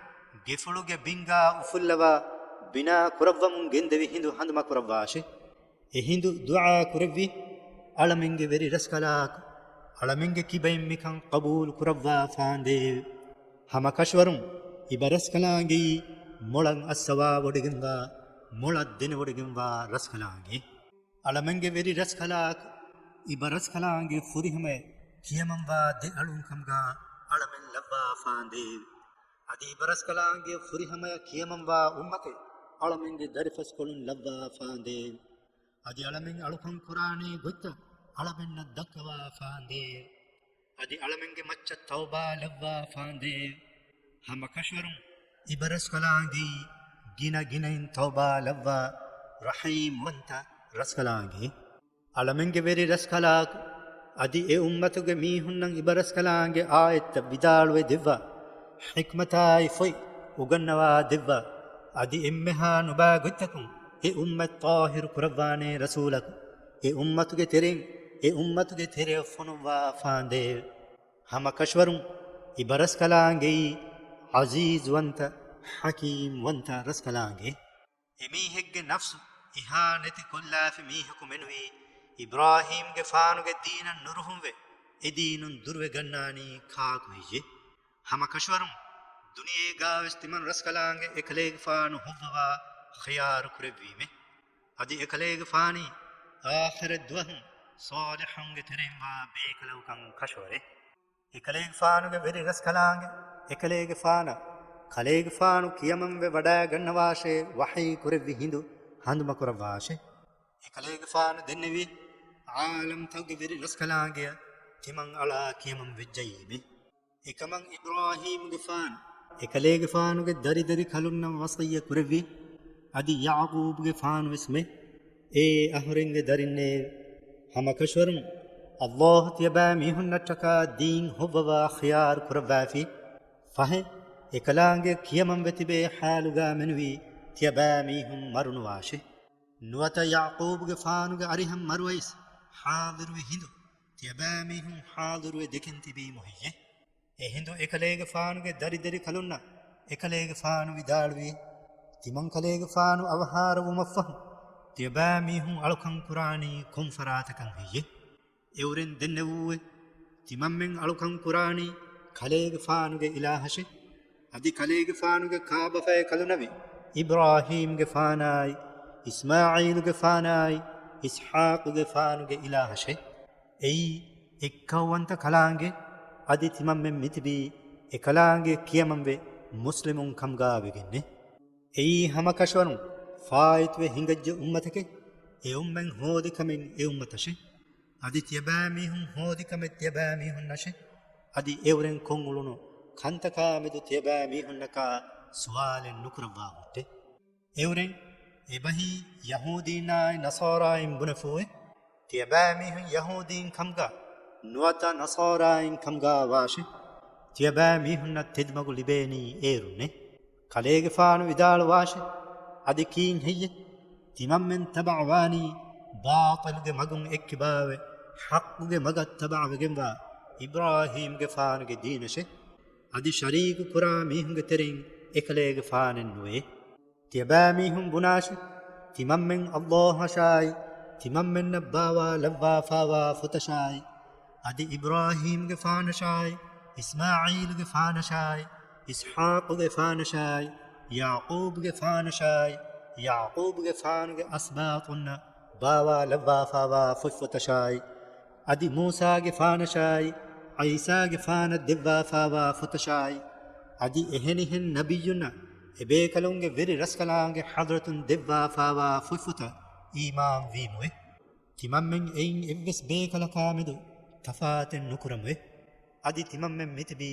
ގެފުޅުގެ ބިންގާ އުފުއްލަވާ ބިނާ ކުރައްވަމުން ގެންދެވި ހިނދު ހަނދުމަކުރައްވާށެ. އެހިނދު ދުޢާ ކުރެއްވި، އަޅަމެންގެ ވެރި ރަސްކަލާކު، އަޅަމެންގެ ކިބައިން މިކަން ޤަބޫލު ކުރައްވާފާނދޭވެ! ހަމަކަށަވަރުން އިބަރަސްކަލާނގެއީ މޮޅަށް އައްސަވާވޮޑިގެންވާ، މޮޅަށް ދެނެވޮޑިގެންވާ ރަސްކަލާނގެ. އަޅަމެންގެ ވެރި ރަސްކަލާކު، އިބަރަސްކަލާނގެ ފުރިހަމަޔަށް ކިޔަމަންވާ ދެ އަޅުންކަމުގަ އަޅަމެން ލައްވާފާނދޭވެ! އަދި އިބަރަސްކަލާނގެ ފުރިހަމަޔަށް ކިޔަމަންވާ އުއްމަތެއް އަޅަމެންގެ ދަރިފަސްކޮޅުން ލައްވާފާނދޭވެ! އަދި އަޅަމެން އަޅުކަން ކުރާނީ ގޮތްތައް އަޅަމެންނަށް ދައްކަވާފާނދޭވެ! އަދި އަޅަމެންގެ މައްޗަށް ތައުބާ ލައްވާފާނދޭވެ! ހަމަކަށަވަރުން އިބަރަސްކަލާނގެއީ ގިނަ ގިނައިން ތައުބާ ލައްވާ ރަޙީމްވަންތަ ރަސްކަލާނގެ. އަޅަމެންގެ ވެރި ރަސްކަލާކު، އަދި އެ އުއްމަތުގެ މީހުންނަށް އިބަރަސްކަލާނގެ އާޔަތްތައް ވިދާޅުވެ ދެއްވާ، ޙިކްމަތާއި ފޮތް އުގަންނަވާ ދެއްވާ، އަދި އެންމެހާ ނުބާ ގޮތްތަކުން އެ އުއްމަތް ޠާހިރު ކުރައްވާނޭ ރަސޫލަކު، އެ އުއްމަތުގެ ތެރެއިން އެ އުއްމަތުގެ ތެރެއަށް ފޮނުއްވާފާނދޭވެ! ހަމަކަށަވަރުން އިބަރަސްކަލާނގެއީ ޢަޒީޒުވަންތަ، ޙަކީމްވަންތަ ރަސްކަލާނގެ. އެމީހެއްގެ ނަފްސު އިހާނެތި ކޮށްލާފި މީހަކު މެނުވީ، އިބްރާހީމްގެފާނުގެ ދީނަށް ނުރުހުންވެ، އެ ދީނުން ދުރުވެގަންނާނީ ކާކު ހެއްޔެ؟ ހަމަކަށަވަރުން ދުނިޔޭގާވެސް ތިމަން ރަސްކަލާނގެ އެކަލޭގެފާނު ހުއްވަވާ ޚިޔާރު ކުރެއްވީމެ. އަދި އެކަލޭގެފާނީ އާޚިރަތް ދުވަހު ޞާލިޙުންގެ ތެރެއިންވާ ބޭކަލަކުކަން ކަށަވަރެއް. އެކަލޭގެފާނުގެ ވެރި ރަސްކަލާނގެ އެކަލޭގެފާނަށް ކަލޭގެފާނު ކިޔަމަންވެ ވަޑައިގަންނަވާށޭ ވަޙީ ކުރެއްވި ހިނދު ހަނދުމަކުރައްވާށޭ. އެކަލޭގެފާނު ދެންނެވި، ޢާލަމްތަކުގެ ވެރި ރަސްކަލާނގެއަށް ތިމަން އަޅާ ކިޔަމަން ވެއްޖައީމެ. އެކަމަށް އިބްރާހީމްގެފާނު އެކަލޭގެފާނުގެ ދަރިދަރިކަލުންނަށް ވަޞިއްޔަތް ކުރެއްވި، އަދި ޔަޢުޤޫބްގެފާނުވެސްމެ، އޭ އަހުރެންގެ ދަރިންނޭވެ! ހަމަކަށަވަރުން ﷲ ތިޔަބައިމީހުންނަށްޓަކާ ދީން ހޮއްވަވާ ޚިޔާރު ކުރައްވާފި. ފަހެ، އެކަލާނގެ ކިޔަމަންވެ ތިބޭ ޙާލުގާ މެނުވީ ތިޔަބައިމީހުން މަރުނުވާށޭ. ނުވަތަ ޔަޢުޤޫބުގެފާނުގެ އަރިހަށް މަރުވައިސް ޙާޟިރުވި ހިނދު ތިޔަބައިމީހުން ޙާޟިރުވެ ދެކެން ތިބީމު ހެއްޔޭ؟ އެ ހިނދު އެކަލޭގެފާނުގެ ދަރިދެރިކަލުންނަށް އެކަލޭގެފާނު ވިދާޅުވީ، ތިމަންކަލޭގެފާނު އަވަހާރަވުމަށްފަހު، ތިޔަބައިމީހުން އަޅުކަން ކުރާނީ ކޮން ފަރާތަކަށް ހެއްޔޭ؟ އެއުރެން ދެންނެވޫއޭ، ތިމަންމެން އަޅުކަން ކުރާނީ ކަލޭގެފާނުގެ އިލާހަށޭ. އަދި ކަލޭގެފާނުގެ ކާބަފަޔަކަލުންނަވި އިބްރާހީމްގެފާނާއި، އިސްމާޢީލުގެފާނާއި، އިސްޙާޤުގެފާނުގެ އިލާހަށޭ. އެއީ އެއްކައުވަންތަ ކަލާނގެ. އަދި ތިމަންމެން މިތިބީ އެކަލާނގެ ކިޔަމަންވެ މުސްލިމުން ކަމުގާ ވެގެންނޭ. އެއީ ހަމަކަށަވަރުން ފާއިތުވެ ހިނގައްޖެ އުއްމަތެކޭ. އެ އުއްމަތް ހޯދި ކަމެއް އެ އުއްމަތަށޭ. އަދި ތިޔަބައިމީހުން ހޯދި ކަމެއް ތިޔަބައިމީހުންނަށޭ. އަދި އެއުރެން ކޮށްއުޅުނު ކަންތަކާމެދު ތިޔަބައިމީހުންނަކާ ސުވާލެއް ނުކުރައްވާ ހުއްޓޭ. އެއުރެން އެބަހީ ޔަހޫދީންނާއި ނަޞާރާއިން ބުނެފޫއޭ. ތިޔަބައިމީހުން ޔަހޫދީން ކަމުގާ ނުވަތަ ނަޞާރާއިން ކަމުގާ ވާށޭ. ތިޔަބައިމީހުންނަށް ތެދުމަގު ލިބޭނީ އޭރުންނޭ. ކަލޭގެފާނު ވިދާޅުވާށޭ، އަދި ކީއްހެއްޔޭ؟ ތިމަންމެން ތަބަޢަވާނީ ބާޠިލުގެ މަގުން އެއްކިބާވެ، ޙައްޤުގެ މަގަށް ތަބަޢަވެގެންވާ އިބްރާހީމްގެފާނުގެ ދީނަށޭ. އަދި ޝަރީކު ކުރާ މީހުންގެ ތެރެއިން އެކަލޭގެފާނެއް ނުވޭ. ތިޔަބައިމީހުން ބުނާށި، ތިމަންމެން ﷲ އަށާއި، ތިމަންމެންނަށް ބާވާ ލައްވާފާވާ ފޮތަށާއި، އަދި އިބްރާހީމްގެފާނަށާއި، އިސްމާޢީލުގެފާނަށާއި، އިސްޙާޤުގެފާނަށާއި، ޔަޢުޤޫބުގެފާނަށާއި، ޔަޢުޤޫބުގެފާނުގެ އަސްބާޠުންނަށް ބާވާ ލައްވާފާވާ ފޮތްފޮތަށާއި، އަދި މޫސާގެފާނަށާއި، ޢީސާގެފާނަށް ދެއްވާފާވާ ފޮތަށާއި، އަދި އެހެނިހެން ނަބިއްޔުންނަށް އެބޭކަލުންގެ ވެރި ރަސްކަލާނގެ ޙަޟްރަތުން ދެއްވާފާވާ ފޮތްފޮތަށް އީމާންވީމުއޭ. ތިމަންމެން އެއިން އެއްވެސް ބޭކަލަކާމެދު ތަފާތެއް ނުކުރަމުއޭ. އަދި ތިމަންމެން މިތިބީ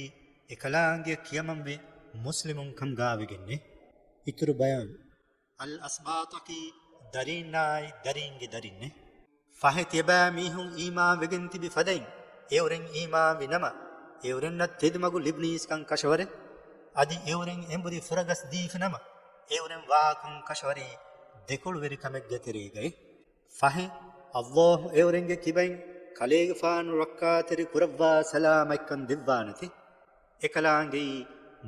އެކަލާނގެ ކިޔަމަންވެ މުސްލިމުން ކަމުގާވެގެންނޭ. އިތުރު ބަޔާން. އަލްއަސްބާޠަކީ ދަރީންނާއި ދަރީންގެ ދަރިންނޭ. ފަހެ ތިޔަބައިމީހުން އީމާންވެގެން ތިބި ފަދައިން، އެއުރެން އީމާންވި ނަމަ، އެއުރެންނަށް ތެދުމަގު ލިބުނީސްކަން ކަށަވަރެއް. އަދި އެއުރެން އެނބުރި ފުރަގަސް ދީފި ނަމަ، އެއުރެން ވާކަން ކަށަވަރީ ދެކޮޅުވެރިކަމެއްގެ ތެރޭގައި. ފަހެ، ﷲ އެއުރެންގެ ކިބައިން ކަލޭގެފާނު ރައްކާތެރި ކުރައްވާ ސަލާމަތްކަން ދެއްވާނެތެ. އެކަލާނގެއީ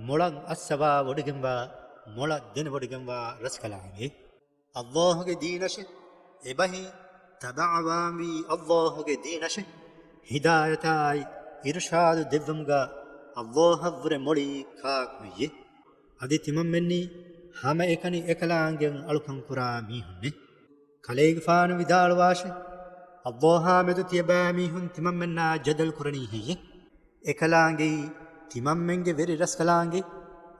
މޮޅަށް އައްސަވާ ވޮޑިގެންވާ، މޮޅަށް ދެނެވޮޑިގެންވާ ރަސްކަލާނގެ. ﷲ ގެ ދީނަށެ އެބަހީ ތަބަޢަވާންވީ ﷲ ގެ ދީނަށެ. ހިދާޔަތާއި އިރުޝާދު ދެއްވުމުގަ ﷲ އަށްވުރެ މޮޅީ ކާކު ހެއްޔެ؟ އަދި ތިމަންމެންނީ ހަމައެކަނި އެކަލާނގެއަށް އަޅުކަން ކުރާ މީހުންނެ. ކަލޭގެފާނު ވިދާޅުވާށެ، ﷲ އާ މެދު ތިޔަބައިމީހުން ތިމަންމެންނާ ޖަދަލު ކުރަނީ ހެއްޔެ؟ އެކަލާނގެއީ ތިމަންމެންގެ ވެރި ރަސްކަލާނގެ،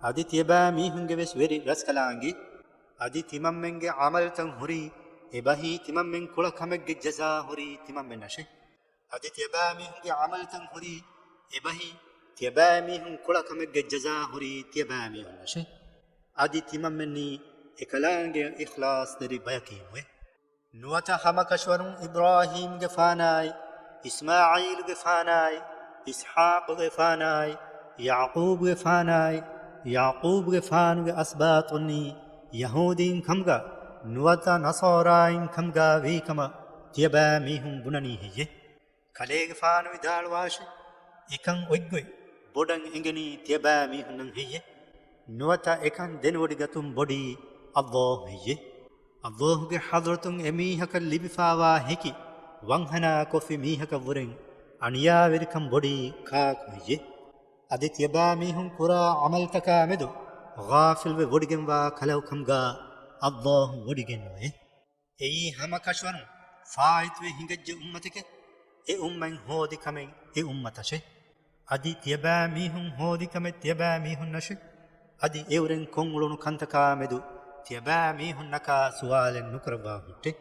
އަދި ތިޔަބައިމީހުންގެ ވެސް ވެރި ރަސްކަލާނގެ. އަދި ތިމަންމެންގެ ޢަމަލުތައް ހުރީ އެބަހީ ތިމަންމެން ކުޅަ ކަމެއްގެ ޖަޒާ ހުރީ ތިމަންމެންނަށެ. އަދި ތިޔަބައިމީހުންގެ ޢަމަލުތައް ހުރީ އެބަހީ ތިޔަބައިމީހުން ކުޅަ ކަމެއްގެ ޖަޒާ ހުރީ ތިޔަބައިމީހުންނަށެ. އަދި ތިމަންމެންނީ އެކަލާނގެ އިޚްލާޞްތެރި ބަޔަކީމުއެ. ނުވަތަ ހަމަކަށަވަރުން އިބްރާހީމްގެފާނާއި، އިސްމާޢީލުގެފާނާއި، އިސްޙާޤުގެފާނާއި، ޔަޢުޤޫބުގެފާނާއި، ޔަޢުޤޫބުގެފާނުގެ އަސްބާޠުންނީ ޔަހޫދީން ކަމުގަ ނުވަތަ ނަޞާރާއިން ކަމުގަ ވީކަމަށް ތިޔަބައިމީހުން ބުނަނީ ހެއްޔެ؟ ކަލޭގެފާނު ވިދާޅުވާށެ، އެކަން އޮތްގޮތް ބޮޑަށް އެނގެނީ ތިޔަބައިމީހުންނަށް ހެއްޔެ؟ ނުވަތަ އެކަން ދެނެވޮޑިގަތުން ބޮޑީ ﷲ ހެއްޔެ؟ ﷲ ގެ ޙަޟްރަތުން އެމީހަކަށް ލިބިފާވާ ހެކި ވަންހަނާކޮށްފި މީހަކަށްވުރެން އަނިޔާވެރިކަން ބޮޑީ ކާކު ހެއްޔެ؟ އަދި ތިޔަބައިމީހުން ކުރާ ޢަމަލުތަކާ މެދު ޣާފިލްވެ ވޮޑިގެންވާ ކަލަކު ކަމުގަ ﷲ ވޮޑިގެންނުވޭ. އެއީ ހަމަކަށަވަރުން ފާއިތުވެ ހިނގައްޖެ އުއްމަތެކެ. އެ އުއްމަތް ހޯދި ކަމެއް އެ އުއްމަތަށެ. އަދި ތިޔަބައިމީހުން ހޯދި ކަމެއް ތިޔަބައިމީހުންނަށެ. އަދި އެއުރެން ކޮށްއުޅުނު ކަންތަކާ މެދު ތިޔަބައިމީހުންނަކާ ސުވާލެއް ނުކުރައްވާ ހުއްޓެ.